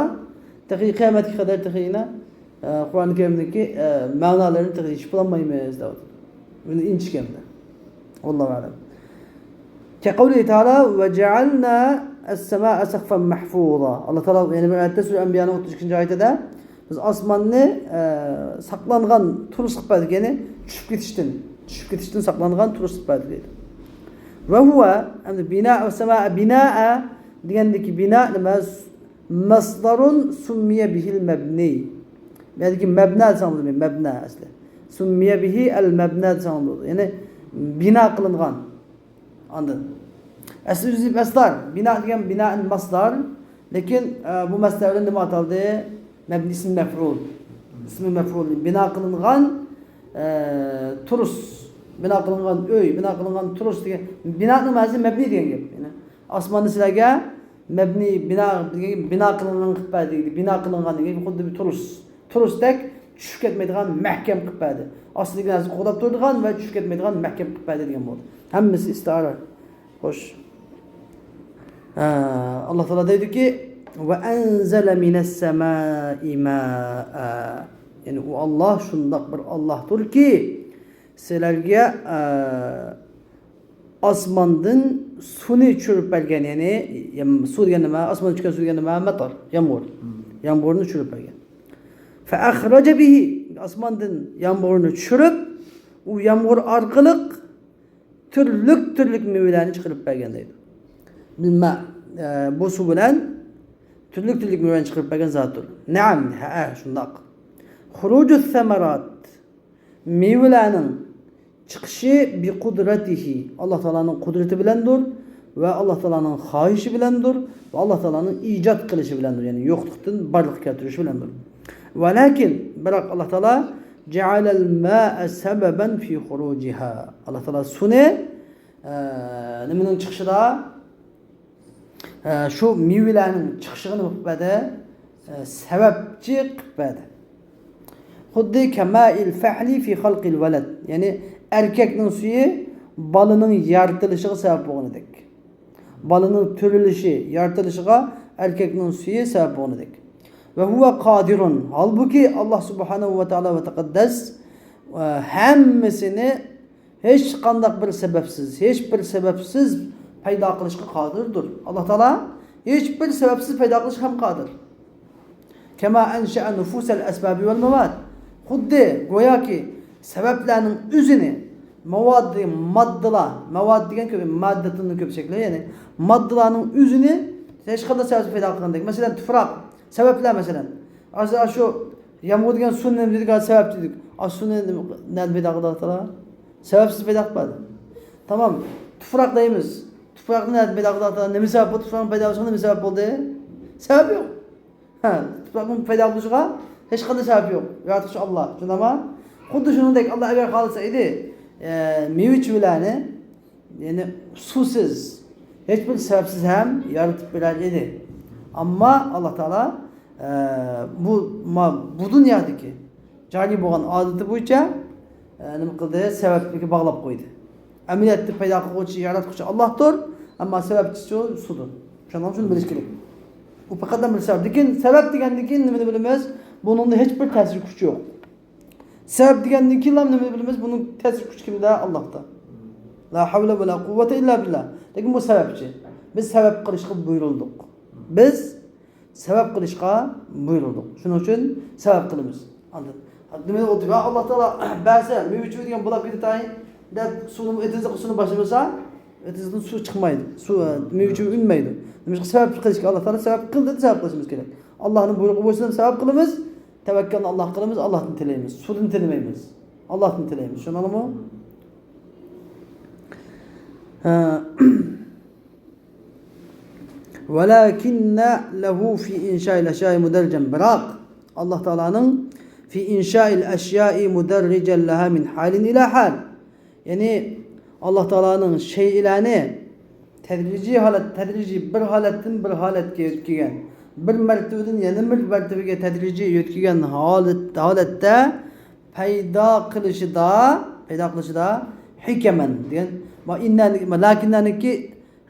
تېخى قىيامەتكە قەدەر تېخى يەنە، ئە، قۇرئانى كەرىمدىكى، ئە، مەنالىرىنى تېخى يېشىپ بولالمايمىز دەۋاتىدۇ. بۇنى ئىنچىكە ئەمدى. ۋاللاھۇ ئەلەم. كەقەۋلىھى تائالا، ۋەجەئەلنا ئەسسەمائە سەقفەن مەھفۇزا. ئاللا تائالا يەنە بىر ئايەتتە، سۈرە ئەنبىيانىڭ ئوتتۇز ئىككىنچى ئايىتىدە، بىز ئاسماننى، ئە، ساقلانغان تۇرۇس قىلىپ بەردۇق، يەنى چۈشۈپ كېتىشتىن، چۈشۈپ كېتىشتىن ساقلانغان تۇرۇس قىلىپ بەردۇق دەيدۇ. ۋە ھۇۋە، ئەمدى بىنا ۋە سەمائە، بىنائە دېگەندىكى بىنا نېمە؟ مەسدارۇن سۇممىيە بىھىل مەبنى. بۇ يەردىكى مەبنا دېسەڭ بولىدۇ، مەبنا ئەسلى. سۇممىيە بىھى ئەل مەبنا دېسەڭ بولىدۇ. يەنى بىنا قىلىنغان. ئاندىن ئەسلى ئۆزى مەسدار. بىنا دېگەن بىنائەن مەسدار. لېكىن، ئە، بۇ مەسدار بىلەن نېمە ئاتالدى؟ مەبنى ئىسمى مەفئۇل. ئىسمى مەفئۇل. بىنا قىلىنغان، ئە، تۇرۇس. بىنا قىلىنغان ئۆي، بىنا قىلىنغان تۇرۇس دېگەن. بىنانىڭ مەنىسى مەبنى دېگەن گەپ. يەنى ئاسماننى سىلەرگە مەبنى، بىنا دېگەن، بىنا قىلىنغان قىلىپ بەردى. بىنا قىلىنغان دېگەن خۇددى بىر تۇرۇس. تۇرۇستەك چۈشۈپ كەتمەيدىغان مەھكەم قىلىپ بەردى. ئاستىدىكى نەرسىنى قوغداپ تۇرىدىغان ۋە چۈشۈپ كەتمەيدىغان مەھكەم قىلىپ بەردى دېگەن بولدى. ھەممىسى ئىستىئارە. خوش. ئە، ئاللا تائالا دەيدۇكى، ۋە ئەنزەلە مىنەس سەمائى مائا. يەنى ئۇ ئاللا شۇنداق بىر ئاللاھتۇركى، سىلەرگە، ئە، ئاسماندىن سۇنى چۈشۈرۈپ بەرگەن، يەنى، يەم-، سۇ دېگەن نېمە؟ ئاسماندىن چۈشكەن سۇ دېگەن نېمە؟ مەتار، يامغۇر. يامغۇرنى چۈشۈرۈپ بەرگەن. فەئەخرەجە بىھى، ئاسماندىن يامغۇرنى چۈشۈرۈپ، ئۇ يامغۇر ئارقىلىق تۈرلۈك تۈرلۈك مېۋىلەرنى چىقىرىپ بەرگەن دەيدۇ. بىلمە، ئە، بۇ سۇ بىلەن تۈرلۈك تۈرلۈك مېۋىلەرنى چىقىرىپ بەرگەن زاتتۇر. نەئەم، ھەئە، شۇنداق. خۇرۇجۇس سەمەرات، مېۋىلەرنىڭ چىقىشى بىقۇدرەتىھى، ئاللا تائالانىڭ قۇدرىتى بىلەندۇر ۋە ئاللا تائالانىڭ خاھىشى بىلەندۇر ۋە ئاللا تائالانىڭ ئىجاد قىلىشى بىلەندۇر، يەنى يوقلۇقتىن بارلىققا كەلتۈرۈشى بىلەندۇر. ۋەلەكىن، بىراق ئاللا تائالا، جەئەلەل مائە سەبەبەن فى خۇرۇجىھا، ئاللا تائالا سۇنى، ئە، نېمىنىڭ چىقىشىدا، ئە، شۇ مېۋىلەرنىڭ چىقىشىغا نېمە قىلىپ بەردى؟ ئە، سەۋەبچى قىلىپ بەردى. خۇددى كەمائىل فەھلى فى خەلقىل ۋەلەد. يەنى ئەركەكنىڭ سۈيى بالىنىڭ يارىتىلىشىغا سەۋەب بولغىنىدەك. بالىنىڭ تۆرىلىشى، يارىتىلىشىغا ئەركەكنىڭ سۈيى سەۋەب بولغىنىدەك. ۋە ھۇۋە قادىرۇن. ھالبۇكى، ئاللا سۇبھانەھۇ ۋە تائالا ۋە تەقەددەس، ئە، ھەممىسىنى ھېچقانداق بىر سەۋەبسىز، ھېچ بىر سەۋەبسىز پەيدا قىلىشقا قادىردۇر. ئاللا تائالا ھېچ بىر سەۋەبسىز پەيدا قىلىشقا ھەم قادىر. كەما ئەنشەئە نۇفۇسەل ئەسبابى ۋەل مەۋاد. خۇددى گوياكى سەۋەبلەرنىڭ ئۆزىنى، مەۋادى، ماددىلار، مەۋاد دېگەن كۆپ، ماددىتىننىڭ كۆپ شەكلى، يەنى ماددىلارنىڭ ئۆزىنى ھېچقانداق سەۋەبسىز پەيدا قىلغاندەك. مەسىلەن، تۇپراق، سەۋەبلەر، مەسىلەن، ئاشۇ، ئاشۇ يامغۇر دېگەن سۇنى نېمە دېدۇق؟ سەۋەبچى دېدۇق. ئاشۇ سۇنى نېمە، نەدىن پەيدا قىلدى ئاللا تائالا؟ سەۋەبسىز پەيدا قىلىپ بەردى. تامام. تۇپراق دەيمىز. تۇپراقنى نەدىن پەيدا قىلدى ئاللا تائالا؟ نېمە سەۋەب بولدى؟ تۇپراقنىڭ پەيدا بولۇشىغا نېمە سەۋەب بولدى؟ سەۋەب يوق. ھە، تۇپراقنىڭ پەيدا بولۇشىغا ھېچقانداق سەۋەب يوق. ياراتقۇچى ئاللا. چۈشەندىڭمۇ؟ خۇددى شۇنىڭدەك ئاللا ئەگەر خالىسا ئىدى، ئە، مېۋە-چېۋىلەرنى، يەنى سۇسىز، ھېچ بىر سەۋەبسىز ھەم يارىتىپ بېرەر ئىدى. ئەمما ئاللا تائالا ئە، بۇ، ما، بۇ دۇنيادىكى جارىي بولغان ئادىتى بويىچە، ئە، نېمە قىلدى؟ سەۋەبكە باغلاپ قويدى. ئەمەلىيەتتە پەيدا قىلغۇچى، ياراتقۇچى ئاللاھتۇر، ئەمما سەۋەبچىسى سۇدۇر. شۇنىڭ ئۈچۈن بىلىش كېرەك. ئۇ پەقەت بىر سەۋەب. لېكىن سەۋەب دېگەندىن كېيىن نېمىنى بىلىمىز؟ بۇنىڭدا ھېچ بىر تەسىر كۈچى يوق. سەۋەب دېگەندىن كېيىنلا نېمىنى بىلىمىز؟ بۇنىڭ تەسىر كۈچى كىمدە؟ ئاللاھتا. لا ھەۋلە ۋە لا قۇۋۋەتە ئىللا بىللا. لېكىن بۇ سەۋەبچى. بىز سەۋەب قىلىشقا بۇيرۇلدۇق. بىز سەۋەب قىلىشقا بۇيرۇلدۇق. شۇنىڭ ئۈچۈن سەۋەب قىلىمىز. ئاندىن نېمە ئولتۇرۇپ، يا ئاللا تائالا بەرسە، مېۋە چېۋە دېگەن بۇلاپ كېتەي دەپ سۇنى، ئېتىزلىققا سۇنى باشلىمىسا، ئېتىزدىن سۇ چىقمايدۇ. سۇ، مېۋە چېۋە ئۈنمەيدۇ. نېمىشقا؟ سەۋەب قىلىشقا ئاللا تائالا سەۋەب قىل دېدى، سەۋەب قىلىشىمىز كېرەك. ئاللانىڭ بۇيرۇقى بويىچە سەۋەب قىلىمىز، تەۋەككەلنى ئاللاغا قىلىمىز، ئاللاھتىن تىلەيمىز. سۇدىن تىلىمەيمىز. ئاللاھتىن تىلەيمىز. شۇنداقمۇ؟ ھە. ولكن له في إنشاء الأشياء مدرجا. بىراق، ئاللا تائالانىڭ في إنشاء الأشياء مدرجا لها من حال إلى حال. يەنى، ئاللا تائالانىڭ شەيئىلەرنى تەدرىجىي ھالەت، تەدرىجىي بىر ھالەتتىن بىر ھالەتكە يۆتكىگەن، بىر مەرتىۋىدىن يەنە بىر مەرتىۋىگە تەدرىجىي يۆتكىگەن ھالەت، ھالەتتە پەيدا قىلىشىدا، پەيدا قىلىشىدا ھىكەمەن دېگەن، ما ئىننەنى، ما لەكىننەنىكى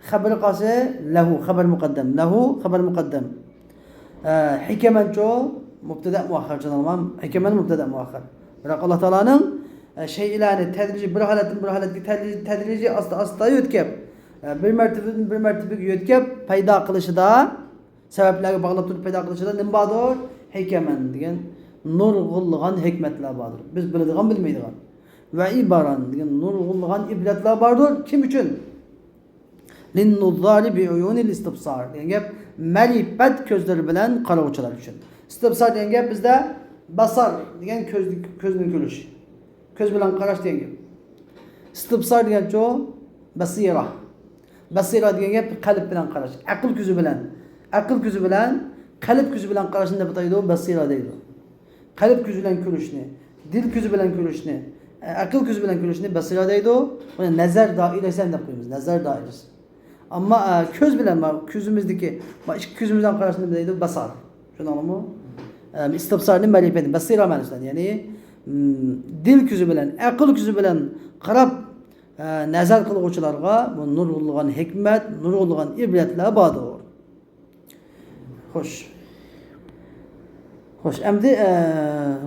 خەبىرى قالسا لەھۇ، خەبەر مۇقەددەم. لەھۇ، خەبەر مۇقەددەم. ئە، ھىكەمەنچۇ مۇبتەدە مۇئەخخەر، جانابىم. ھىكەمەن مۇبتەدە مۇئەخخەر. بىراق، ئاللا تائالانىڭ، ئە، شەيئىلەرنى تەدرىجىي، بىر ھالەتتىن بىر ھالەتكە تەدرىجىي، تەدرىجىي ئاستا ئاستا يۆتكەپ، ئە، بىر مەرتىۋىدىن بىر مەرتىۋىگە يۆتكەپ پەيدا قىلىشىدا، سەۋەبلەرگە باغلاپ تۇرۇپ پەيدا قىلىشىدا نېمە باردۇر؟ ھىكەمەن دېگەن نۇرغۇنلىغان ھېكمەتلەر باردۇر. بىز بىلىدىغان، بىلمەيدىغان. ۋە ئىبەرەن دېگەن نۇرغۇنلىغان ئىبرەتلەر باردۇر. كىم ئۈچۈن؟ لىننۇززارى بىئۇيۇنىل ئىستىبسار دېگەن گەپ، مەرىپەت كۆزلىرى بىلەن قارىغۇچىلار ئۈچۈن. ئىستىبسار دېگەن گەپ بىزدە بەسەر دېگەن كۆز، كۆزنى كۆرۈش. كۆز بىلەن قاراش دېگەن گەپ. ئىستىبسار دېگەنچۇ؟ بەسىرە. بەسىرە دېگەن گەپ قەلب بىلەن قاراش. ئەقىل كۆزى بىلەن، ئەقىل كۆزى بىلەن، قەلب كۆزى بىلەن قاراشنى دەپ ئاتايدۇ، بەسىرە دەيدۇ. قەلب كۆزى بىلەن كۆرۈشنى، دىل كۆزى بىلەن كۆرۈشنى، ئەقىل كۆزى بىلەن كۆرۈشنى بەسىرە دەيدۇ. بۇنى نەزەر دائىرىسى ھەم دەپ قويىمىز، نەزەر دائىرىسى. ئەمما، ئە، كۆز بىلەن، ما، كۆزىمىزدىكى، ما، ئىككى كۆزىمىز بىلەن قاراشنى دەيدۇ، بەسەر. شۇنداقمۇ؟ ئە، ئىستىبسارنى مەرىپەتنى، بەسىرە مەنىسىدە، يەنى، م، دىل كۆزى بىلەن، ئەقىل كۆزى بىلەن قاراپ، ئە، نەزەر قىلغۇچىلارغا بۇ نۇرغۇنلىغان ھېكمەت، نۇرغۇنلىغان ئىبرەتلەر باردۇر. خوش. خوش، ئەمدى، ئە،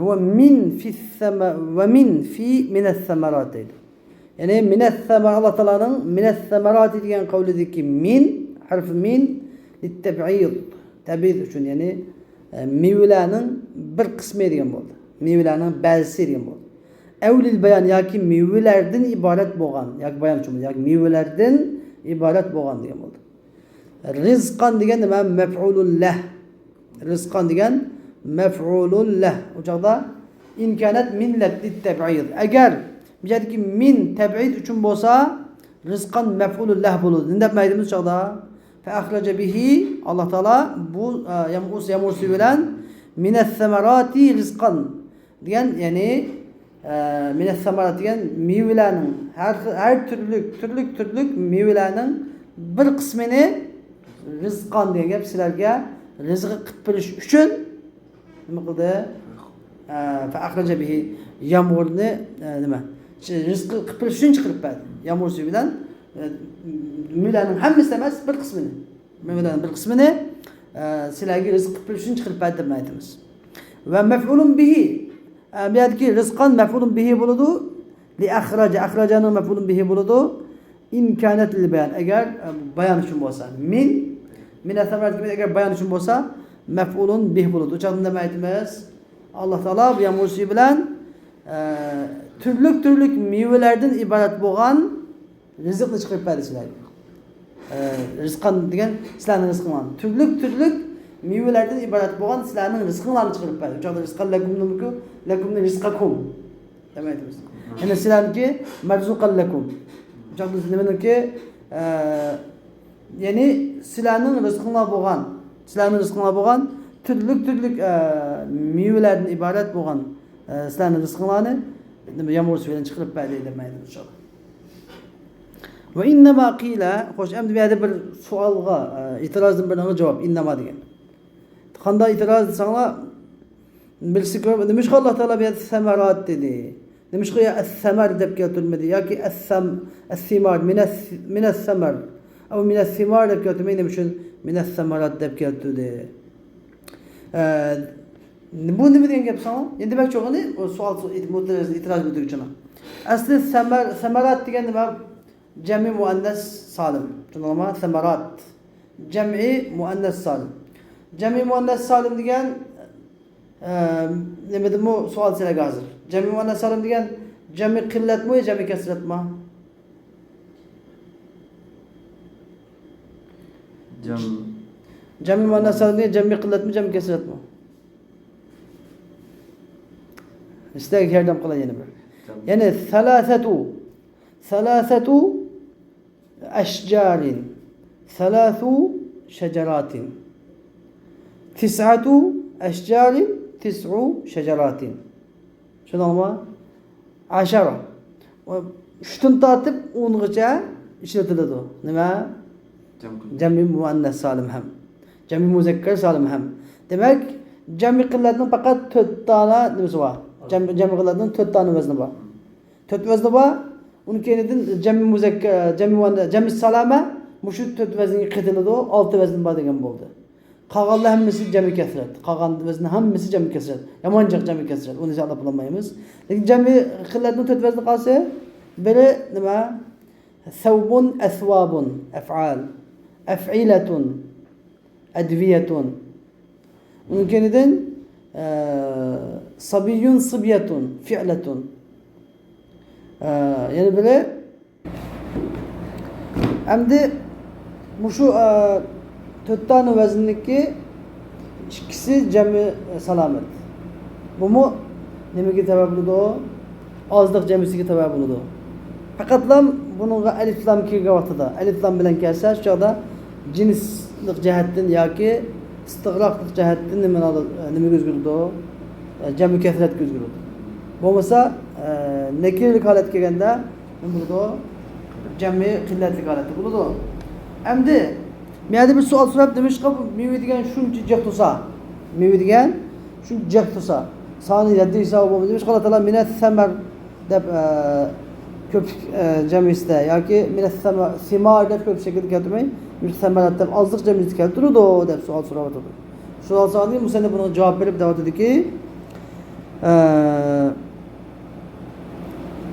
ۋە مىن فى سەمە-، ۋە مىن فى مىنەس سەمەرات دەيدۇ. يەنى مىنەس سەمە-، ئاللا تائالانىڭ مىنەس سەمەراتى دېگەن قەۋلىدىكى مىن، ھەرف مىن، لىتتەبئىد، تەبئىد ئۈچۈن، يەنى، ئە، مېۋىلەرنىڭ بىر قىسمى دېگەن بولدى. مېۋىلەرنىڭ بەزىسى دېگەن بولدى. ئەۋ لىل بايان ياكى مېۋىلەردىن ئىبارەت بولغان، ياكى بايان ئۈچۈن، ياكى مېۋىلەردىن ئىبارەت بولغان دېگەن بولدى. رىزقان دېگەن نېمە؟ مەفئۇلۇن لەھ. رىزقان دېگەن مەفئۇلۇن لەھ. ئۇ چاغدا ئىن كانەت مىن لىتتەبئىد. ئەگەر بۇ يەردىكى مىن تەبئىد ئۈچۈن بولسا، رىزقان مەفئۇلۇن لەھ بولىدۇ. نېمە دەپ ئېيتىمىز ئۇ چاغدا؟ فەئەخرەجە بىھى، ئاللا تائالا بۇ، ئە، يامغۇر، يامغۇر سۈيى بىلەن مىنەس سەمەراتى رىزقان. دېگەن، يەنى، ئە، مىنەس سەمەرات دېگەن مېۋىلەرنىڭ، ھەر خىل، ھەر تۈرلۈك، تۈرلۈك، تۈرلۈك مېۋىلەرنىڭ بىر قىسمىنى رىزقان دېگەن گەپ سىلەرگە رىزقى قىلىپ بېرىش ئۈچۈن نېمە قىلدى؟ ئە، فەئەخرەجە بىھى، يامغۇرنى، ئە، نېمە، رىزقى قىلىپ بېرىش ئۈچۈن چىقىرىپ بەردى. يامغۇر سۈيى بىلەن، ئە، مېۋىلەرنىڭ ھەممىسى ئەمەس، بىر قىسمىنى. مېۋىلەرنىڭ بىر قىسمىنى، ئە، سىلەرگە رىزىق قىلىپ بېرىش ئۈچۈن چىقىرىپ بەردى دەپ ئېيتىمىز. ۋە مەفئۇلۇن بىھى. ئە، بۇ يەردىكى رىزقان مەفئۇلۇن بىھى بولىدۇ. لىئەخرەجە، ئەخرەجەنىڭ مەفئۇلۇن بىھى بولىدۇ. ئىن كانەت لىل بايان. ئەگەر، ئە، بايان ئۈچۈن بولسا. مىن، مىنەس سەمەرات دېگەن ئەگەر بايان ئۈچۈن بولسا، مەفئۇلۇن بىھ بولىدۇ. ئۇ چاغدا نېمە ئېيتىمىز؟ ئاللا تائالا بۇ يامغۇر سۈيى بىلەن، ئە، تۈرلۈك، تۈرلۈك مېۋىلەردىن ئىبارەت بولغان رىزىقنى چىقىرىپ بەردى سىلەرگە. ئە، رىزقان دېگەن سىلەرنىڭ رىزقىڭلارنى. تۈرلۈك، تۈرلۈك مېۋىلەردىن ئىبارەت بولغان سىلەرنىڭ رىزقىڭلارنى چىقىرىپ بەردى. ئۇ چاغدا رىزقان لەكۇمنىڭكى، لەكۇمنى رىزقەكۇم دەپ ئېيتىمىز. يەنە سىلەرنىڭكى مەرزۇقەن لەكۇم. ئۇ چاغدا نېمىنىڭكى، ئە، يەنى سىلەرنىڭ رىزقىڭلار بولغان، سىلەرنىڭ رىزقىڭلار بولغان تۈرلۈك، تۈرلۈك، ئە، مېۋىلەردىن ئىبارەت بولغان، ئە، سىلەرنىڭ رىزقىڭلارنى يامغۇر سۈيى بىلەن چىقىرىپ بەردى دەپ ئېيتىمىز ئۇ چاغدا. ۋە ئىننەما قىلە، خوش، ئەمدى بۇ يەردە بىر سوئالغا، ئە، ئېتىرازدىن بىرىنىڭ جاۋاب، ئىننەما دېگەن. قانداق ئېتىراز دېسەڭلار، بىرسى كۆرۈپ، نېمىشقا ئاللا تائالا بۇ يەردە سەمەرات دېدى؟ نېمىشقا يا ئەسسەمەر دەپ كەلتۈرمىدى؟ ياكى ئەسسەم، ئەسسىمار، مىنەس، مىنەسسەمەر، ئەۋ مىنەسسىمار دەپ كەلتۈرمەي، نېمە ئۈچۈن مىنەسسەمەرات دەپ كەلتۈردى؟ ئە، بۇ نېمە دېگەن گەپ ساڭا؟ ئەمدى دېمەكچى بولغىنى، ئۇ سوئال، مۇتەرەززە ئېتىراز بىلدۈرگۈچىنىڭ. ئەسلى سەمەر، سەمەرات دېگەن نېمە؟ جەمئى مۇئەننەس سالىم. چۈشەندىڭلارمۇ؟ سەمەرات. جەمئى مۇئەننەس سالىم. جەمئى مۇئەننەس سالىم دېگەن، ئە، نېمىدىمۇ سوئال سىلەرگە ھازىر. جەمئى مۇئەننەس سالىم دېگەن جەمئى قىللەتمۇ، جەمئى كەسرەتمۇ؟ جەم. جەمئى مۇئەننەس سالىم دېگەن جەمئى قىللەتمۇ، جەمئى كەسرەتمۇ؟ سىلەرگە ياردەم قىلاي يەنە بىر. جەم. يەنى سەلاسەتۇ، سەلاسەتۇ ئەشجارىن، سەلاسۇ شەجەراتىن، تىسئەتۇ ئەشجارىن، تىسئۇ شەجەراتىن. چۈشەندىڭلارمۇ؟ ئەشەرە. ئۈچتىن تارتىپ ئونغىچە ئىشلىتىلىدۇ. نېمە؟ جەم قىلىپ. جەمئى مۇئەننەس سالىم ھەم. جەمئى مۇزەككەر سالىم ھەم. دېمەك، جەمئى قىللەتنىڭ پەقەت تۆت دانە نېمىسى بار. جەم-، جەمئى قىللەتنىڭ تۆت دانە ۋەزنى بار. تۆت ۋەزنى بار. ئۇنىڭ كەينىدىن جەمئى مۇزەككەر، جەمئى مۇئەننەس، جەمئى سالامە مۇشۇ تۆت ۋەزنگە قېتىلىدۇ، ئالتە ۋەزن بار دېگەن بولدى. قالغانلار ھەممىسى جەمئى كەسرەت. قالغان ۋەزنى ھەممىسى جەمئى كەسرەت. يامان جىق جەمئى كەسرەت. ئۇنى ھېسابلاپ بولالمايمىز. لېكىن جەمئى قىللەتنىڭ تۆت ۋەزنى قالسا، بىرى نېمە؟ سەۋبۇن، ئەسۋابۇن، ئەفئال، ئەفئىلەتۇن، ئەدۋىيەتۇن. ئۇنىڭ كەينىدىن، ئە، سابىيۇن، سىبيەتۇن، فىئلەتۇن. ئە، يەنە بىرى، ئەمدى مۇشۇ، ئە، تۆت دانە ۋەزىندىكى ئىككىسى جەمئى سالامەت. بۇمۇ نېمىگە تەۋە بولىدۇ؟ ئازلىق جەمئىسىگە تەۋە بولىدۇ. پەقەتلا بۇنىڭغا ئەلىف لام كىرگەن ۋاقتىدا، ئەلىف لام بىلەن كەلسە، شۇ چاغدا جىنسلىق جەھەتتىن ياكى ئىستىغراقلىق جەھەتتىن نېمىنى ئال-، نېمىگە ئۆزگىرىدۇ؟ جەمئى كەسرەتكە ئۆزگىرىدۇ. بولمىسا، ئە، نەكىرىلىك ھالەتكە كەلگەندە نېمە بولىدۇ؟ جەمئى قىللەتلىك ھالەتتە بولىدۇ. ئەمدى بۇ يەردە بىر سوئال سوراپ، نېمىشقا بۇ مېۋە دېگەن شۇنچە جىق تۇرسا؟ مېۋە دېگەن شۇنچە جىق تۇرسا، سانى يەتتە ھېسابى بولمىدى. نېمىشقا ئاللا تائالا مىنەس سەمەر دەپ، ئە، كۆپلۈك، ئە، جەمئىسىدە ياكى مىنەس سەمە-، سىمار دەپ كۆپ شەكىلدە كەلتۈرمەي، مىنەس سەمەرات دەپ ئازلىق جەمئىسىدە كەلتۈرىدۇ دەپ سوئال سوراۋاتىدۇ. شۇنىڭ سانى مۇسەننىپ بۇنىڭغا جاۋاب بېرىپ دەۋاتىدۇكى، ئە،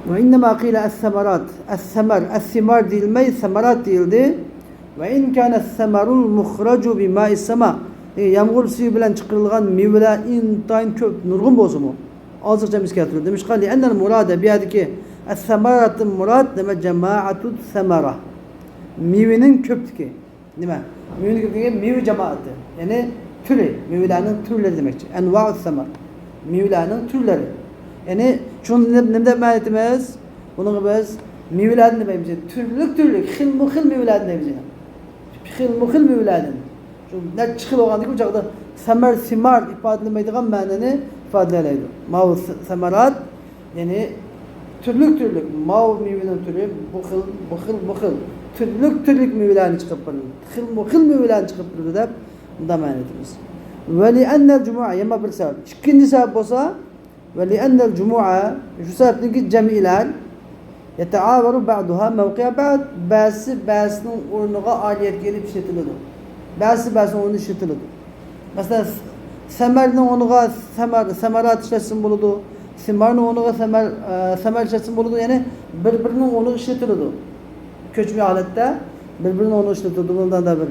وإنما قيل الثمرات، الثمر، الثمار دېيىلمەي، سەمەرات دېيىلدى. وإن كان الثمر المخرج بماء السماء، يامغۇر سۈيى بىلەن چىقىرىلغان مېۋىلەر ئىنتايىن كۆپ، نۇرغۇن بولسىمۇ، ئازلىق جەمئىسى كەلتۈرۈلدى. نېمىشقا؟ لأن المراد، بۇ يەردىكى الثمراتتىن مۇراد نېمە؟ جماعة الثمرة، مېۋىنىڭ كۆپلۈكى. نېمە؟ مېۋىنىڭ كۆپلۈكى، مېۋە جامائىتى. يەنى تۈرى، مېۋىلەرنىڭ تۈرلىرى دېمەكچى. أنواع الثمر، مېۋىلەرنىڭ تۈرلىرى. يەنى شۇنى نېمە، نېمە دەپ مەنە ئېيتىمىز؟ بۇنىڭغا بىز مېۋىلەردىن دېمەيمىز، تۈرلۈك تۈرلۈك، خىلمۇ خىل مېۋىلەردىن دەيمىز يەنە. خىلمۇ خىل مېۋىلەردىن. شۇ نەچچە خىل بولغاندىكىن، ئۇ چاغدا سەمەر، سىمار ئىپادىلىمەيدىغان مەنىنى ئىپادىلەيدۇ. ماۋۇ س-، سەمەرات، يەنى تۈرلۈك تۈرلۈك، ماۋۇ مېۋىنىڭ تۈرى، بۇ خىل، بۇ خىل، بۇ خىل. تۈرلۈك تۈرلۈك مېۋىلەرنى چىقىرىپ بېرىدۇ. خىلمۇ خىل مېۋىلەرنى چىقىرىپ بېرىدۇ دەپ، مۇنداق مەنە ئېيتىمىز. ولأن الجموع، يەنە بىر سەۋەب. ئىككىنچى سەۋەب بولسا، ولأن الجموع، شۇ سەۋەبتىنكى جەمئىيلەر، يتعاور بعضها موقع بعض، بەزىسى بەزىسىنىڭ ئورنىغا ئالىيەتكە ئېلىپ ئىشلىتىلىدۇ. بەزىسى بەزىسىنىڭ ئورنىدا ئىشلىتىلىدۇ. مەسىلەن، سەمەرنىڭ ئورنىغا سەمەر، سەمەرات ئىشلەتسىمۇ بولىدۇ. سىمارنىڭ ئورنىغا سەمەر، ئە، سەمەر ئىشلەتسىمۇ بولىدۇ. يەنى بىر-بىرىنىڭ ئورنىغا ئىشلىتىلىدۇ. كۆچمە ھالەتتە بىر-بىرىنىڭ ئورنىغا ئىشلىتىلىدۇ. بۇنىڭدا بىر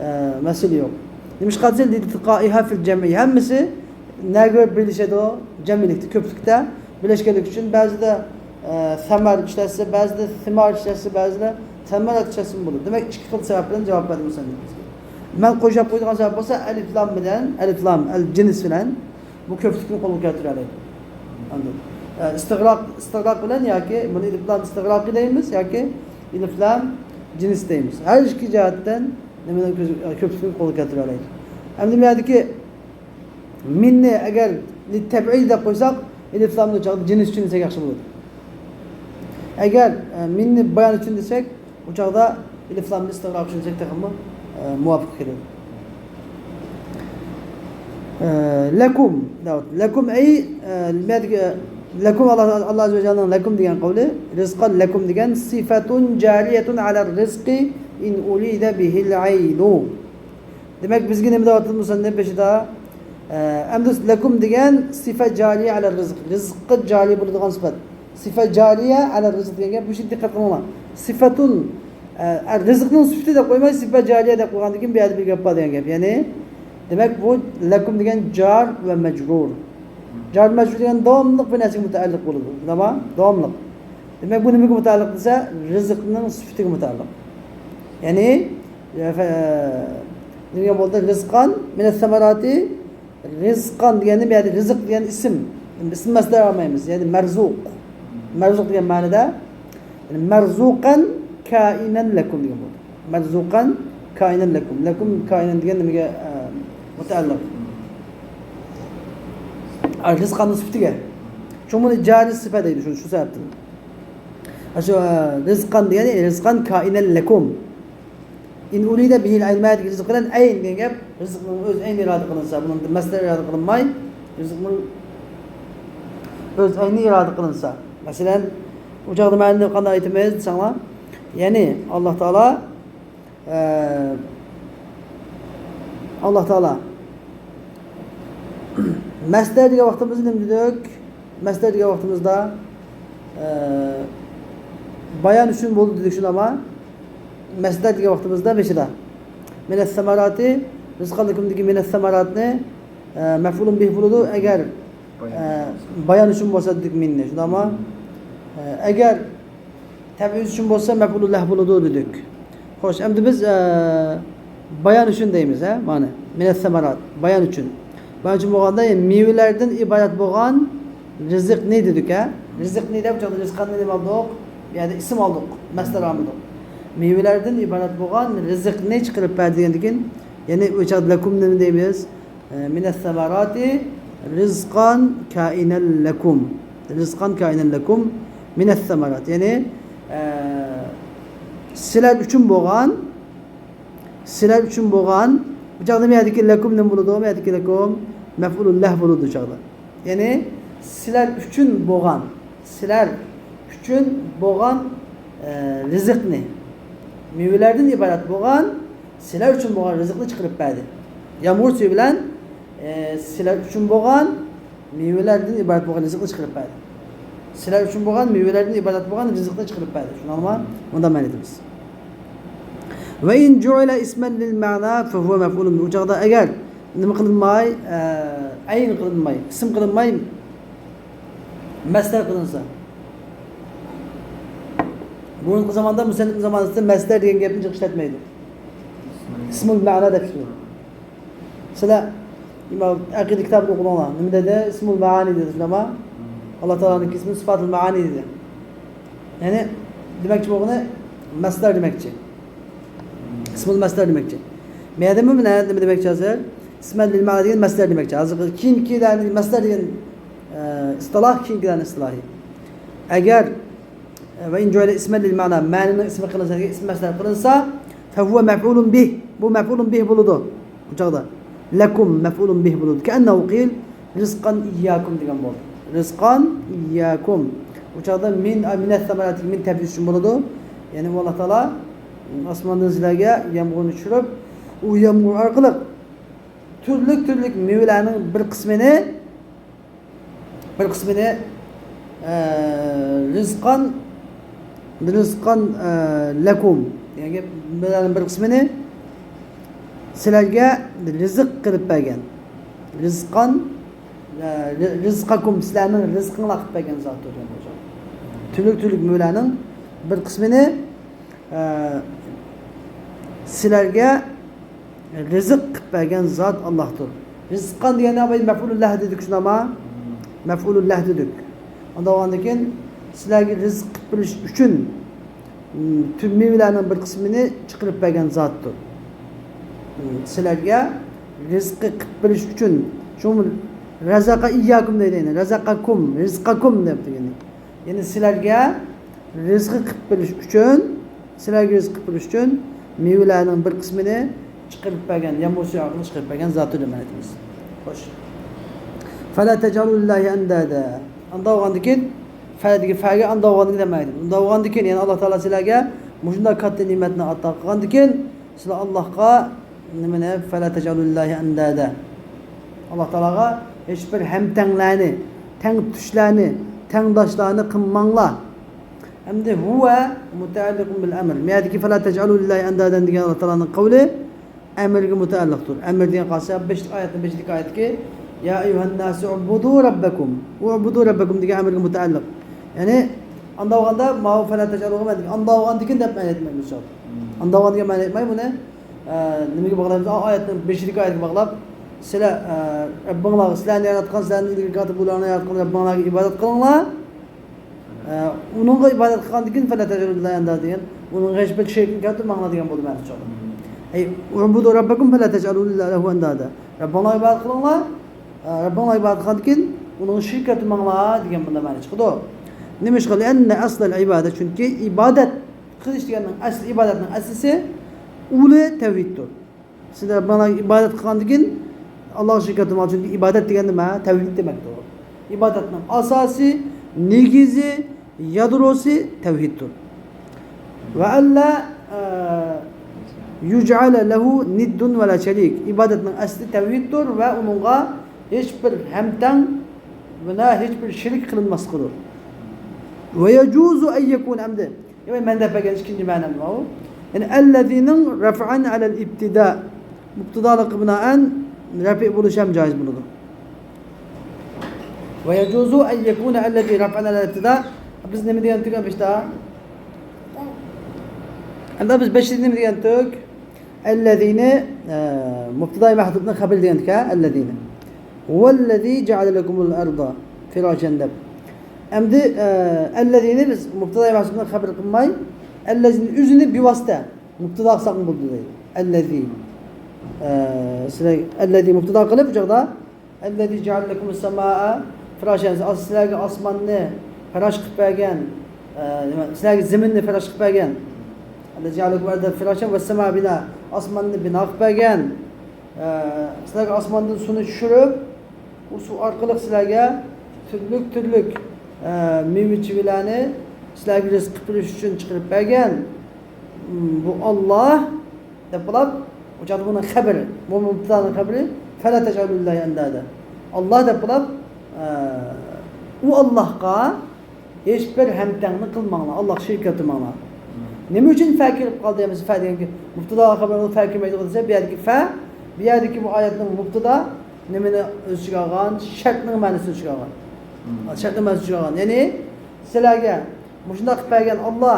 ئە، مەسىلە يوق. نېمىشقا دېسە، لالتقائها في الجمع. ھەممىسى نەگە بىرلىشىدۇ؟ جەمئىيلىكتە، كۆپلۈكتە بىرلەشكەنلىكى ئۈچۈن بەزىدە، ئە، سەمەر ئىشلەتسە، بەزىدە سىمار ئىشلەتسە، بەزىدە سەمەرات ئىشلەتسىمۇ بولىدۇ. دېمەك، ئىككى خىل سەۋەب بىلەن جاۋاب بەردى مۇسەننىپ بىزگە. مەن قوشاپ قويىدىغان سەۋەب بولسا، ئەلىف لام بىلەن، ئەلىف لام، ئەل جىنس بىلەن بۇ كۆپلۈكنى قولغا كەلتۈرەلەيدۇ. ئاندىن، ئە، ئىستىغراق، ئىستىغراق بىلەن ياكى بۇنى ئەلىف لام ئىستىغراقى دەيمىز ياكى ئەلىف لام جىنس دەيمىز. ھەر ئىككى جەھەتتىن نېمىنى كۆز-، كۆپلۈكنى قولغا كەلتۈرەلەيدۇ. ئەمدى بۇ يەردىكى مىننى ئەگەر لىتەبئىد دەپ قويساق، ئەلىف لامنى چاغدا جىنس ئۈچۈن دېسەك ياخشى بولىدۇ. ئەگەر، ئە، مىننى بايان ئۈچۈن دېسەك، ئۇ چاغدا ئەلىف لامنى ئىستىغراق ئۈچۈن دېسەك تېخىمۇ، ئە، مۇۋاپىق كېلىدۇ. لەكۇم، لەكۇم ئەي، لەكۇم، ئاللا، ئاللا ئەززە ۋە جەللەنىڭ لەكۇم دېگەن قەۋلى، رىزقان لەكۇم دېگەن، سىفەتۇن جارىيەتۇن ئەلەر رىزقى ئىن ئۇرىدە بىھىل ئەينۇ. دېمەك، بىزگە نېمە دەۋاتىدۇ مۇسەننىپ بېشىدا؟ ئەمدى لەكۇم دېگەن سىفەت جارىيە ئەلەر رىزق، رىزىققا جارى بولىدىغان سۈپەت. سىفەت جارىيە ئەلەر رىزق دېگەن گەپ، بۇ يەرگە دىققەت قىلىڭلار. سىفەتۇن، ئە، رىزىقنىڭ سۈپىتى دەپ قويماي، سىفەت جارىيە دەپ قويغاندىن كېيىن بۇ يەردە بىر گەپ بار دېگەن گەپ. يەنى، دېمەك، بۇ لەكۇم دېگەن جار ۋە مەجرۇر. جار مەجرۇر دېگەن داۋاملىق بىر نەرسىگە مۇتەئەللىق بولىدۇ. بىلەمە؟ داۋاملىق. دېمەك، بۇ نېمىگە مۇتەئەللىق دېسە، رىزىقنىڭ سۈپىتىگە مۇتەئەللىق. يەنى، ئە، فە-، نېمە بولدى؟ رىزقان مىنەس سەمەراتى، رىزقان دېگەندە، بۇ يەردە رىزىق دېگەن ئىسىم. ئىسىم مەسدەر ئالمايمىز. يەنى مەرزۇق. مەرزۇق دېگەن مەنىدە، يەنى مەرزۇقەن كائىنەن لەكۇم دېگەن بولدى. مەرزۇقەن كائىنەن لەكۇم. لەكۇم كائىنەن دېگەن نېمىگە، ئە، مۇتەئەللىق؟ ئە، رىزقاننىڭ سۈپىتىگە. چۈنكى بۇنى جارى سىفەت دەيدۇ، شۇ، شۇ سەۋەبتىن. ئە، شۇ، ئە، رىزقان دېگەن، رىزقان كائىنەن لەكۇم. ئىن ئۇرىدە بىھىل ئەين، مەنىدىكى رىزىق بىلەن ئەين دېگەن گەپ، رىزىقنىڭ ئۆز ئەينى ئىرادە قىلىنسا، بۇنىڭ مەسدەر ئىرادە قىلىنماي، رىزىقنىڭ ئۆز ئەينى ئىرادە قىلىنسا. مەسىلەن، ئۇ چاغدا مەنىنى قانداق ئېيتىمىز دېسەڭلار؟ يەنى، ئاللا تائالا، ئە، ئاللا تائالا مەسدەر دېگەن ۋاقتىمىزدا نېمە دېدۇق؟ مەسدەر دېگەن ۋاقتىمىزدا، ئە، بايان ئۈچۈن بولدى دېدۇق، شۇنداقمۇ؟ مەسدەر دېگەن ۋاقتىمىزدا بېشىدا. مىنەس سەمەراتى، رىزقان لەكۇمدىكى مىنەس سەمەراتنى، ئە، مەفئۇلۇن بىھ بولىدۇ، ئەگەر، ئە، بايان ئۈچۈن بولسا دېدۇق مىننى، شۇنداقمۇ؟ ئە، ئەگەر تەبئىز ئۈچۈن بولسا مەپئۇلۇ لەھ بولىدۇ دېدۇق. خوش، ئەمدى بىز، ئە، بايان ئۈچۈن دەيمىز، ھە، مانا، مىنەس سەمەرات، بايان ئۈچۈن. بايان ئۈچۈن بولغاندا، مېۋىلەردىن ئىبارەت بولغان رىزىقنى دېدۇق، ھە. رىزىقنى دەپ، رىزقاننى نېمە ئالدۇق؟ بۇ يەردە ئىسىم ئالدۇق، مەسدەر ئالمىدۇق. مېۋىلەردىن ئىبارەت بولغان رىزىقنى چىقىرىپ بەر دېگەندىن كېيىن، يەنى ئۇ چاغدا لەكۇم نېمە دەيمىز؟ ئە، مىنەس سەمەراتى رىزقان كائىنەن لەكۇم. رىزقان كائىنەن لەكۇم مىنەس سەمەرات. يەنى، ئە، سىلەر ئۈچۈن بولغان، سىلەر ئۈچۈن بولغان، بۇ چاغدا بۇ يەردىكى لەكۇم نېمە بولىدۇ؟ بۇ يەردىكى لەكۇم مەفئۇلۇ لەھ بولىدۇ بۇ چاغدا. يەنى سىلەر ئۈچۈن بولغان، سىلەر ئۈچۈن بولغان، ئە، رىزىقنى، مېۋىلەردىن ئىبارەت بولغان سىلەر ئۈچۈن بولغان رىزىقنى چىقىرىپ بەردى. يامغۇر سۈيى بىلەن، ئە، سىلەر ئۈچۈن بولغان مېۋىلەردىن ئىبارەت بولغان رىزىقنى چىقىرىپ بەردى. سىلەر ئۈچۈن بولغان مېۋىلەردىن ئىبارەت بولغان رىزىقنى چىقىرىپ بەردى. شۇنداقمۇ؟ مۇنداق مەنىدە بىز. ۋە ئىن جۇئىلە ئىسمەن لىل مەنا فەھۇۋە مەفئۇلۇن. ئۇ چاغدا ئەگەر نېمە قىلىنماي، ئە، ئەين قىلىنماي، ئىسىم قىلىنماي، مەسدەر قىلىنسا. بۇرۇنقى زاماندا مۇسەننىپنىڭ زامانىسىدا مەسدەر دېگەن گەپنى جىق ئىشلەتمەيدۇ. ئىسمۇل مەنا دەپ ئىشلىتىدۇ. سىلەر ئەقىدە كىتابىدا ئوقۇدۇڭلار. نېمە دېدى؟ ئىسمۇل مەئانى دېدى، شۇنداقمۇ؟ ئاللا تائالانىڭ ئىسمى سىپاتۇل مەئانى دېدى. يەنى دېمەكچى بولغىنى مەسدەر دېمەكچى. ئىسمۇل مەسدەر دېمەكچى. مەدىمۇ مەنە نېمە دېمەكچى ھازىر؟ ئىسمەن لىل مەنا دېگەن مەسدەر دېمەكچى. ھازىرقى كېيىنكىلەرنى مەسدەر دېگەن، ئە، ئىستىلاھ كېيىنكىلەرنىڭ ئىستىلاھى. ئەگەر، ئە، ۋە ئىن جۇئىلە ئىسمەن لىل مەنا، مەنىنىڭ ئىسمى قىلىنسا، ئىسم مەسدەر قىلىنسا، فەھۇۋە مەفئۇلۇن بىھ. بۇ مەفئۇلۇن بىھ بولىدۇ. بۇ چاغدا لەكۇم مەفئۇلۇن بىھ بولىدۇ. كەئەننەھۇ قىل، رىزقان ئىيياكۇم دېگەن بولدى. رىزقان ئىيياكۇم. بۇ چاغدا مىن، ئە، مىنەس سەمەراتى، مىن تەبئىز ئۈچۈن بولىدۇ. يەنى ئۇ ئاللا تائالا ئاسماندىن سىلەرگە يامغۇرنى چۈشۈرۈپ، ئۇ يامغۇر ئارقىلىق تۈرلۈك-تۈرلۈك مېۋىلەرنىڭ بىر قىسمىنى، بىر قىسمىنى، ئە، رىزقان، رىزقان، ئە، لەكۇم. يەنى مېۋىلەرنىڭ بىر قىسمىنى سىلەرگە رىزىق قىلىپ بەرگەن. رىزقان، ئە، رىزقەكۇم، سىلەرنىڭ رىزقىڭلار قىلىپ بەرگەن زاتتۇر دېگەن بولسا. تۈرلۈك-تۈرلۈك مېۋىلەرنىڭ بىر قىسمىنى ئە، سىلەرگە رىزىق قىلىپ بەرگەن زات ئاللاھتۇر. رىزقان دېگەندە ئاباي مەفئۇلۇللاھ دېدۇق، شۇنداقما؟ مەفئۇلۇللاھ دېدۇق. ئانداق بولغاندىن كېيىن سىلەرگە رىزىق قىلىپ بېرىش ئۈچۈن، م، تۈ-، مېۋىلەرنىڭ بىر قىسمىنى چىقىرىپ بەرگەن زاتتۇر. م، سىلەرگە رىزقى قىلىپ بېرىش ئۈچۈن. شۇ رەزەقە ئىيياكۇم دەيدۇ، يەنى رەزەقەكۇم، رىزقەكۇم دەپ دېگەن. يەنى سىلەرگە رىزقى قىلىپ بېرىش ئۈچۈن، سىلەرگە رىزىق قىلىپ بېرىش ئۈچۈن مېۋىلەرنىڭ بىر قىسمىنى چىقىرىپ بەرگەن، يامغۇر سۈيى ئارقىلىق چىقىرىپ بەرگەن زاتتۇر دەپ مەنە ئېيتىمىز. خوش. فلا تجعلوا لله أندادا. ئاندا بولغاندىكىن، فەدىكى فەگە ئاندا بولغاندىكىن دەپ مەنە. ئاندا بولغاندىكىن، يەنى ئاللا تائالا سىلەرگە مۇشۇنداق كاتتا نېمەتنى ئاتا قىلغاندىكىن، سىلەر ئاللاغا نېمىنى؟ فلا تجعلوا لله أندادا. ئاللا تائالاغا ھېچ بىر ھەمتەڭلەرنى، تەڭتۇشلارنى، تەڭداشلارنى قىلماڭلار. ئەمدى هو متعلق بالأمر. مۇ يەردىكى فلا تجعلوا لله أندادا دېگەن ئاللا تائالانىڭ قەۋلى ئەمرگە مۇتەئەللىقتۇر. ئەمر دېگەن قالسا، بېشىدىكى ئايەتنىڭ بېشىدىكى ئايەتتىكى يا أيها الناس اعبدوا ربكم، اعبدوا ربكم دېگەن ئەمرگە مۇتەئەللىق. يەنى ئاندا بولغاندا ماۋۇ فلا تجعلوا غا مەن ئاندا بولغاندىكىن دەپ مەن ئېيتمايمىز. ئاندا بولغاندىكىن مەن ئېيتماي بۇنى، ئە، نېمىگە باغلايمىز؟ ئا، ئايەتنىڭ بېشىدىكى ئايەتكە باغلاپ، سىلەر، ئە، رەببىڭلارغا، سىلەرنى ياراتقان، سىلەرنى ئىلگىرى كاتىپ بۇلارنى ياراتقان رەببىڭلارغا ئىبادەت قىلىڭلار. ئە، ئۇنىڭغا ئىبادەت قىلغاندىن كېيىن فلا تجعلوا لله أندادا دېگەن، ئۇنىڭغا ھېچ بىر شېرىكنى كەلتۈرمەڭلار دېگەن بولدى مەنىسى چوقۇم. ئەي، اعبدوا ربكم فلا تجعلوا له أندادا. رەببىڭلارغا ئىبادەت قىلىڭلار. ئە، رەببىڭلارغا ئىبادەت قىلغاندىن كېيىن ئۇنىڭغا شېرىك كەلتۈرمەڭلار دېگەن بۇنداق مەنە چىقىدۇ. نېمىشقا؟ لأن أصل العبادة، چۈنكى ئىبادەت قىلىش دېگەننىڭ ئەسلى، ئىبادەتنىڭ ئەسلىسى ئۇلى تەۋھىدتۇر. سىلەر مانا ئىبادەت قىلغاندىن كېيىن ئاللاغا شېرىك كەلتۈرمەڭلار، چۈنكى ئىبادەت دېگەن نېمە؟ تەۋھىد دېمەكتۇر. ئىبادەتنىڭ ئاساسى، نېگىزى، يادروسى تەۋھىدتۇر. وألا، ئە، يجعل له ند ولا شريك. ئىبادەتنىڭ ئەسلى تەۋھىدتۇر ۋە ئۇنىڭغا ھېچ بىر ھەمتەڭ ۋە ھېچ بىر شېرىك قىلىنماسلىقىدۇر. ويجوز أن يكون، ئەمدى يەنى مەن دەپ بەرگەن ئىككىنچى مەنەم بۇ. يەنى الذينىڭ رفعا على الابتداء، مۇبتىدالىققا بىنائەن رەپئى بولۇشى ھەم جايىز بولىدۇ. ويجوز أن يكون الذي رفعا على الابتداء. بىز نېمە دېگەنتۇق بېشىدا؟ ئەمدى بىز بېشىدا نېمە دېگەنتۇق؟ الذينى، ئە، مۇبتىدائى مەھزۇپنىڭ خەبىرى دېگەنتۇق، الذينى. هو الذي جعل لكم الأرض فراشا دەپ. ئەمدى، ئە، الذينى بىز مۇبتىدائى مەھزۇپنىڭ خەبىرى قىلماي، الذينى ئۆزىنى بىۋاسىتە مۇبتىدا قىلساقمۇ بولىدۇ دەيدۇ. الذي، ئە، سىلەر الذي مۇبتىدا قىلىپ، بۇ چاغدا الذي جعل لكم السماء فراشا، سىلەرگە ئاسماننى پەراش قىلىپ بەرگەن، ئە، نېمە، سىلەرگە زېمىننى پەراش قىلىپ بەرگەن. الذي جعل لكم الأرض فراشا والسماء بناء، ئاسماننى بىنا قىلىپ بەرگەن. ئە، سىلەرگە ئاسماندىن سۇنى چۈشۈرۈپ، ئۇ سۇ ئارقىلىق سىلەرگە تۈرلۈك-تۈرلۈك، ئە، مېۋە-چېۋىلەرنى سىلەرگە رىزىق قىلىپ بېرىش ئۈچۈن چىقىرىپ بەرگەن. م، بۇ ئاللا دەپ بولۇپ، ئۇ چاغدا بۇنىڭ خەبىرى، بۇ مۇبتىدانىڭ خەبىرى، فلا تجعلوا لله أندادا. ئاللا دەپ بولۇپ، ئە، ئۇ ئاللاغا ھېچ بىر ھەمتەڭنى قىلماڭلار، ئاللاغا شېرىك كەلتۈرمەڭلار. نېمە ئۈچۈن فە كىرىپ قالدى؟ ئەمەسە فە دېگەنكى مۇبتىدا خەبەر فە كىرمەيدۇ دېسە، بۇ يەردىكى فە، بۇ يەردىكى بۇ ئايەتنىڭ مۇبتىدا نېمىنى ئۆز ئىچىگە ئالغان؟ شەرتنىڭ مەنىسىنى ئۆز ئىچىگە ئالغان. شەرتنىڭ مەنىسىنى ئۆز ئىچىگە ئالغان. يەنى سىلەرگە مۇشۇنداق قىلىپ بەرگەن ئاللا،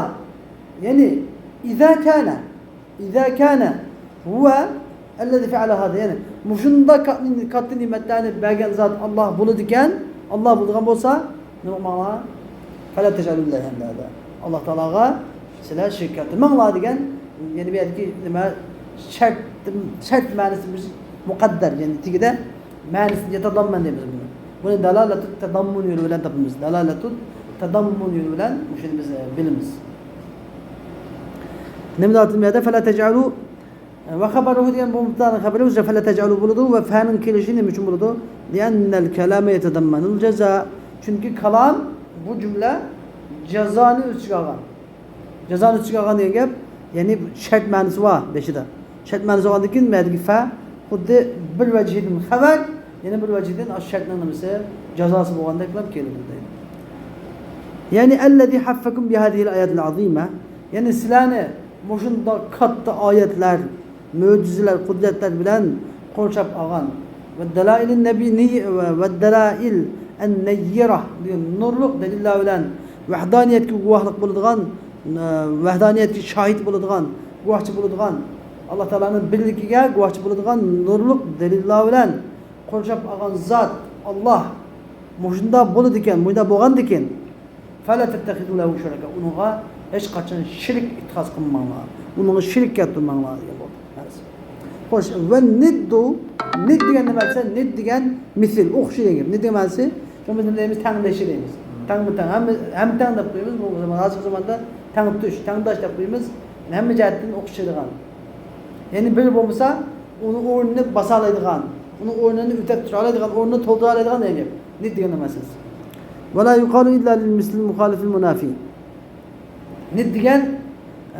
يەنى إذا كان، إذا كان هو الذي فعل هذا، يەنى مۇشۇنداق كاتتا، كاتتا نېمەتلەرنى بەرگەن زات ئاللا بولىدىكەن، ئاللا بولىدىغان بولسا، نېمە قىلماڭلار؟ فلا تجعلوا لله أندادا. ئاللا تائالاغا سىلەر شېرىك كەلتۈرمەڭلار دېگەن، يەنى بۇ يەردىكى نېمە، شەرت، شەرت مەنىسى بىز مۇقەددەر، يەنى تېگىدە مەنىسىنى ياتىدىغانمەن دەيمىز بۇنى. بۇنى دالالەتۇت تەداممۇن يولى بىلەن تاپىمىز. دالالەتۇت تەداممۇن يولى بىلەن مۇشۇنى بىز، ئە، بىلىمىز. نېمە دەۋاتىدۇ بۇ يەردە؟ فلا تجعلوا، ئە، ۋە خەبەرۇھۇ دېگەن بۇ مۇبتىدانىڭ خەبىرى بولسا فلا تجعلوا بولىدۇ ۋە فەنىڭ كېلىشى نېمە ئۈچۈن بولىدۇ؟ لأن الكلام يتضمن الجزاء. چۈنكى كالام، بۇ جۈملە جازانى ئۆز ئىچىگە ئالغان. جازانى ئۆز ئىچىگە ئالغان دېگەن گەپ، يەنى شەرت مەنىسى بار بېشىدا. شەرت مەنىسى بولغاندىن كېيىن، بۇ يەردىكى فە خۇددى بىر ۋەجھىدىن خەۋەر، يەنە بىر ۋەجھىدىن ئاشۇ شەرتنىڭ نېمىسى، جازاسى بولغاندەك قىلىپ كېلىدۇ دەيدۇ. يەنى الذي حفكم بهذه الآيات العظيمة، يەنى سىلەرنى مۇشۇنداق كاتتا ئايەتلەر، مۆجىزىلەر، قۇدرەتلەر بىلەن قورشاپ ئالغان. ۋە دەلائىل نەبىنى-، ۋە، ۋە دەلائىل ئەننەييىرە دېگەن نۇرلۇق دەلىللەر بىلەن ۋەھدانىيەتكە گۇۋاھلىق بولىدىغان، ئە، ۋەھدانىيەتكە شاھىت بولىدىغان، گۇۋاھچى بولىدىغان، ئاللا تائالانىڭ بىرلىكىگە گۇۋاھچى بولىدىغان نۇرلۇق دەلىللەر بىلەن قورشاپ ئالغان زات ئاللا مۇشۇنداق بولىدىكەن، مۇشۇنداق بولغاندىكىن، فلا تتخذوا له شركاء، ئۇنىڭغا ھېچقاچان شېرىك ئېتىقاد قىلماڭلار. ئۇنىڭغا شېرىك كەلتۈرمەڭلار دېگەن بولدى. خوش، ۋە نىددۇ، نىد دېگەن نېمە دېسە، نىد دېگەن مىسىل، ئوخشاش دېگەن گەپ. نىد دېگەن مەنىسى، شۇ بىز نېمە دەيمىز؟ تەڭدىشى دەيمىز. تەڭمۇ تەڭ، ھەممە، ھەمتەڭ دەپ قويىمىز. بۇ زامان، ھازىرقى زاماندا تەڭتۇش، تەڭداش دەپ قويىمىز. ھەممە جەھەتتىن ئوخشىشىدىغان. يەنى بىر بولمىسا، ئۇنىڭ ئورنىنى باسالايدىغان. ئۇنىڭ ئورنىنى ئۆتەپ تۇرالايدىغان، ئورنىنى تولدۇرالايدىغان دېگەن گەپ. نىد دېگەن مەسىلىسى. ولا يقال إلا للمثل المخالف المنافي. نىد دېگەن،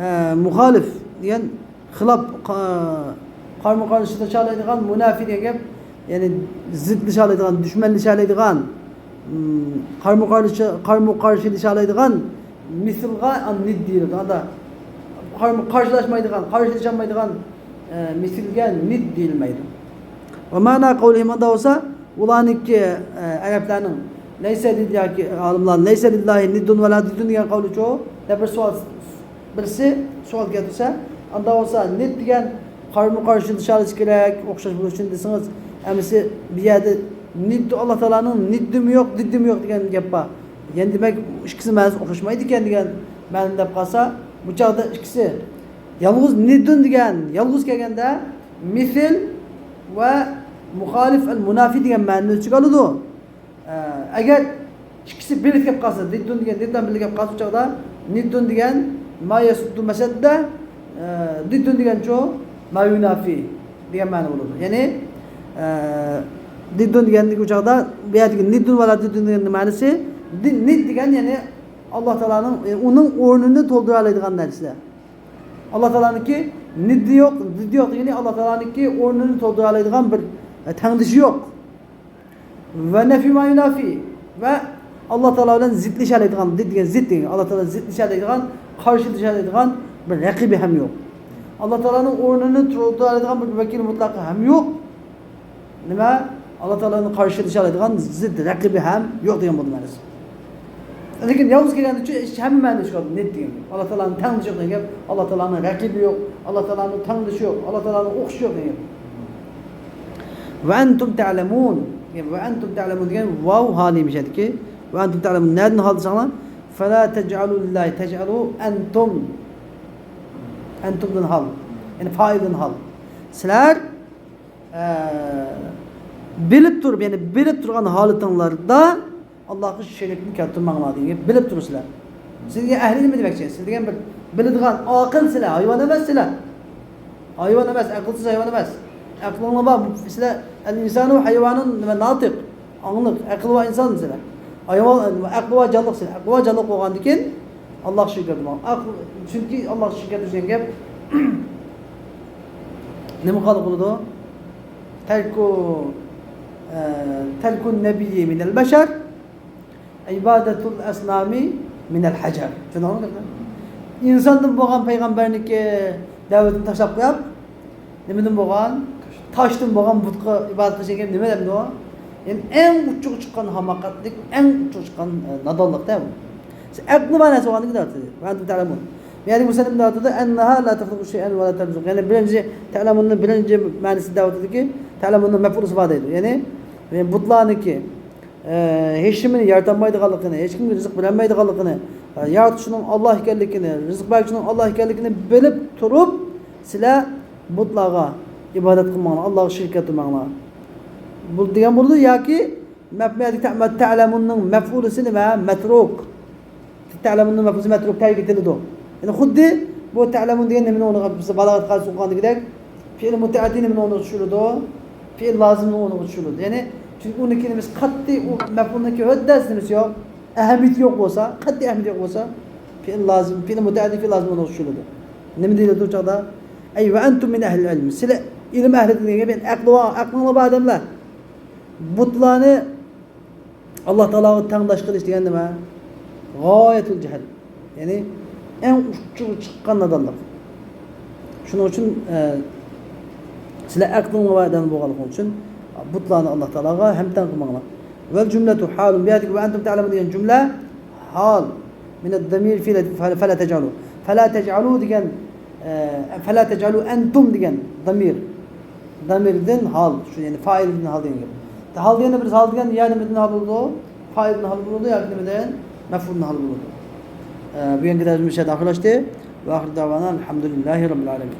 ئە، مۇخالىف دېگەن خىلاپ، قا-، قارمۇ قارشىلىشالايدىغان، مۇنافى دېگەن گەپ، يەنى زىتلىشالايدىغان، دۈشمەنلىشەلەيدىغان، م، قارمۇ قارشى، قارمۇ قارشىلىشالايدىغان مىسىلغا نىد دېيىلىدۇ. ئاندا قارمۇ قارشىلاشمايدىغان، قارشىلىشالمايدىغان، ئە، مىسىلگە نىد دېيىلمەيدۇ. ومعنى قولهم، ئاندا بولسا ئۇلارنىڭكى، ئە، ئەرەبلەرنىڭ ليس لله ياكى ئالىملار ليس لله ند ولا ضد دېگەن قەۋلىچۇ دەپ بىر سوئال، بىرسى سوئال كەلتۈرسە، ئاندا بولسا نىد دېگەن قارمۇ قارشىلىشالىشى كېرەك، ئوخشاش بولۇشى ئۈچۈن دېسىڭىز، ئەمىسە بۇ يەردە نىد، ئاللا تائالانىڭ نىددىمۇ يوق، دىددىمۇ يوق دېگەن گەپ بار. يەنى دېمەك، ئىككىسى مەنىسى ئوخشاشمايدىكەن دېگەن مەنىنى دەپ قالسا، بۇ چاغدا ئىككىسى يالغۇز نىددۇن دېگەن، يالغۇز كەلگەندە مىسىل ۋە مۇخالىف ئەل مۇنافى دېگەن مەنىنى ئۆز ئىچىگە ئالىدۇ. ئە، ئەگەر ئىككىسى بىرگە كەپ قالسا، دىددۇن دېگەن، دىددان بىرگە كەپ قالسا، بۇ چاغدا نىددۇن دېگەن ما يەسۇددۇ مەسەددە، ئە، دىددۇن دېگەنچۇ ما يۇنافى دېگەن مەنە بولىدۇ. يەنى، ئە، دىددۇن دېگەندىكى بۇ چاغدا بۇ يەردىكى نىددۇن ۋە لا دىددۇن دېگەن مەنىسى دى-، نىد دېگەن، يەنى ئاللا تائالانىڭ، ئە، ئۇنىڭ ئورنىنى تولدۇرالايدىغان نەرسىلەر. ئاللا تائالانىڭكى نىددى يوق، دىددى يوق دېگىنى ئاللا تائالانىڭكى ئورنىنى تولدۇرالايدىغان بىر، ئە، تەڭدىشى يوق. ۋە نەفى ما يۇنافى. ۋە ئاللا تائالا بىلەن زىتلىشالايدىغان، دىد دېگەن زىت دېگەن، ئاللا تائالا زىتلىشالايدىغان، قارشىلىشالايدىغان بىر رەقىبى ھەم يوق. ئاللا تائالانىڭ ئورنىنى تۇرغۇزالايدىغان بىر ۋەكىل مۇتلەقى ھەم يوق. نېمە؟ ئاللا تائالا بىلەن قارشىلىشالايدىغان زىت رەقىبى ھەم يوق دېگەن بولدى مەنىسى. لېكىن يالغۇز كەلگەندە ھەممە مەنىدە چىقىدۇ نىد دېگەن گەپ. ئاللا تائالانىڭ تەڭدىشى يوق دېگەن گەپ، ئاللا تائالانىڭ رەقىبى يوق، ئاللا تائالانىڭ تەڭدىشى يوق، ئاللا تائالانىڭ ئوخشىشى يوق دېگەن گەپ. ۋە ئەنتۇم تەلەمۇن. ۋە ئەنتۇم تەلەمۇن دېگەن ۋاۋ ھالى مىشەدىكى. ۋە ئەنتۇم تەلەمۇن. نەدىن ھال دېسەڭلار؟ فلا تجعلوا لله، تجعلوا أنتم. ئەنتۇمدىن ھال. يەنى فائىلدىن ھال. سىلەر، ئە، بىلىپ تۇرۇپ، يەنى بىلىپ تۇرغان ھالىتىڭلاردا ئاللاھقا شېرىكنى كەلتۈرمەڭلار دېگەن گەپ، بىلىپ تۇرۇپ سىلەر. سىز دېگەن ئەھلى نېمە دېمەكچى؟ سىز دېگەن بىر بىلىدىغان، ئاقىل سىلەر، ھايۋان ئەمەس سىلەر. ھايۋان ئەمەس، ئەقىلسىز ھايۋان ئەمەس. ئەقلىڭلار بار، سىلەر، ئەل ئىنسانۇ ھايۋانۇن نېمە، ناتىق، ئاڭلىق، ئەقلى بار ئىنسان سىلەر. ھايۋان، ئەقلى بار جانلىق سىلەر. ئەقلى بار جانلىق بولغاندىكىن ئاللاھقا شېرىك كەلتۈرمەڭ. ئەقىل، چۈنكى ئاللاھقا شېرىك كەلتۈرۈش دېگەن گەپ نېمە قىلىدۇ؟ تەركۇ، ئە، تەركۇن نەبىيي مىنەل بەشەر. ئىبادەتۇل ئەسنامى مىنەل ھەجەر. چۈشەندىڭىزمۇ گەپنى؟ ئىنساندىن بولغان پەيغەمبەرنىڭكى دەۋىتىنى تاشلاپ قويۇپ، نېمىدىن بولغان؟ تاشتىن بولغان بۇتقا ئىبادەت قىلىش دېگەن نېمە دەمدۇ؟ يەنى ئەڭ ئۇچچىغا چىققان ھاماقەتلىك، ئەڭ ئۇچچىغا چىققان، ئە، نادانلىق-تە بۇ. ئەقلى بار نەرسە بولغاندىكىن دەۋاتىدۇ. ۋە ئەنتۇم تەلەمۇن. بۇ يەردە مۇسەننىپ دەۋاتىدۇ، ئەننەھا لا تەخلۇقۇ شەيئەن ۋە لا تەرزۇقۇ. يەنى بىرىنچى تەلەمۇننى، بىرىنچى مەنىسى دەۋاتىدۇكى، تەلەمۇننىڭ مەپئۇلىسى بار دەيدۇ. يەنى، يەنى بۇتلارنىڭكى ئە، ھېچ نېمىنى يارىتالمايدىغانلىقىنى، ھېچكىمگە رىزىق بېرەلمەيدىغانلىقىنى، ئە، يارىتقۇچىنىڭ ئاللا ئىكەنلىكىنى، رىزىق بەرگۈچىنىڭ ئاللا ئىكەنلىكىنى بىلىپ تۇرۇپ، سىلەر بۇتلارغا ئىبادەت قىلماڭلار، ئاللاغا شېرىك كەلتۈرمەڭلار. بۇ دېگەن بولىدۇ ياكى مەپ-، مەپ-، تەلەمۇننىڭ مەپئۇلىسى نېمە؟ مەترۇك. تەلەمۇننىڭ مەپئۇلى مەترۇك، تەرك ئېتىلىدۇ. يەنى خۇددى بۇ تەلەمۇن دېگەن نېمىنىڭ ئورنىغا، بىز بالاغەت قائىدىسى ئوقۇغاندىكىدەك، پېئىل مۇتەئەددى نېمىنىڭ ئورنىغا چۈشۈرۈلىدۇ؟ پېئىل لازىمنىڭ ئورنىغا چۈشۈرۈلىدۇ. يەنى، چۈنكى ئۇنىڭكى نېمىسى قەتئىي، ئۇ مەپئۇلنىڭكى ھۆددەس نېمىسى يوق، ئەھمىيىتى يوق بولسا، قەتئىي ئەھمىيىتى يوق بولسا، پېئىل لازىم، پېئىل مۇتەئەددى پېئىل لازىمنىڭ ئورنىغا چۈشۈرۈلىدۇ. نېمە دېيىلىدۇ ئۇ چاغدا؟ ئەي ۋە ئەنتۇم مىن ئەھلىل ئىلم. سىلەر ئىلىم ئەھلىدىن دېگەن گەپ، يەنى ئەقلى بار، ئەقلىڭلار بار ئادەملەر. بۇتلارنى ئاللا تائالاغا تەڭداش قىلىش دېگەن نېمە؟ غايەتۇل جەھل. يەنى ئەڭ ئۇچچىغا چىققان نادانلىق. شۇنىڭ ئۈچۈن، ئە، سىلەر ئەقلىڭلار بار ئادەم بولغانلىقىڭ ئۈچۈن بۇتلارنى ئاللا تائالاغا ھەمتەڭ قىلماڭلار. ۋەل جۈملەتۇ ھالۇن. بۇ يەردىكى ۋە ئەنتۇم تەلەمۇن دېگەن جۈملە ھال. مىنەد دەمىر فىلە-، فەلە تەجئەلۇ. فەلە تەجئەلۇ دېگەن، ئە، فەلە تەجئەلۇ ئەنتۇم دېگەن دەمىر. دەمىردىن ھال، شۇ، يەنى فائىلدىن ھال دېگەن گەپ. ھال دېگەندە بىر ھال دېگەن يا نېمىدىن ھال بولىدۇ؟ فائىلدىن ھال بولىدۇ ياكى نېمىدىن؟ مەفئۇلدىن ھال بولىدۇ. ئە، بۈگۈنكى دەرسىمىز مۇشۇ يەردە ئاخىرلاشتى. ۋە ئاخىر دەۋانا ئەلھەمدۇلىللاھى رەببىل ئالەمىن.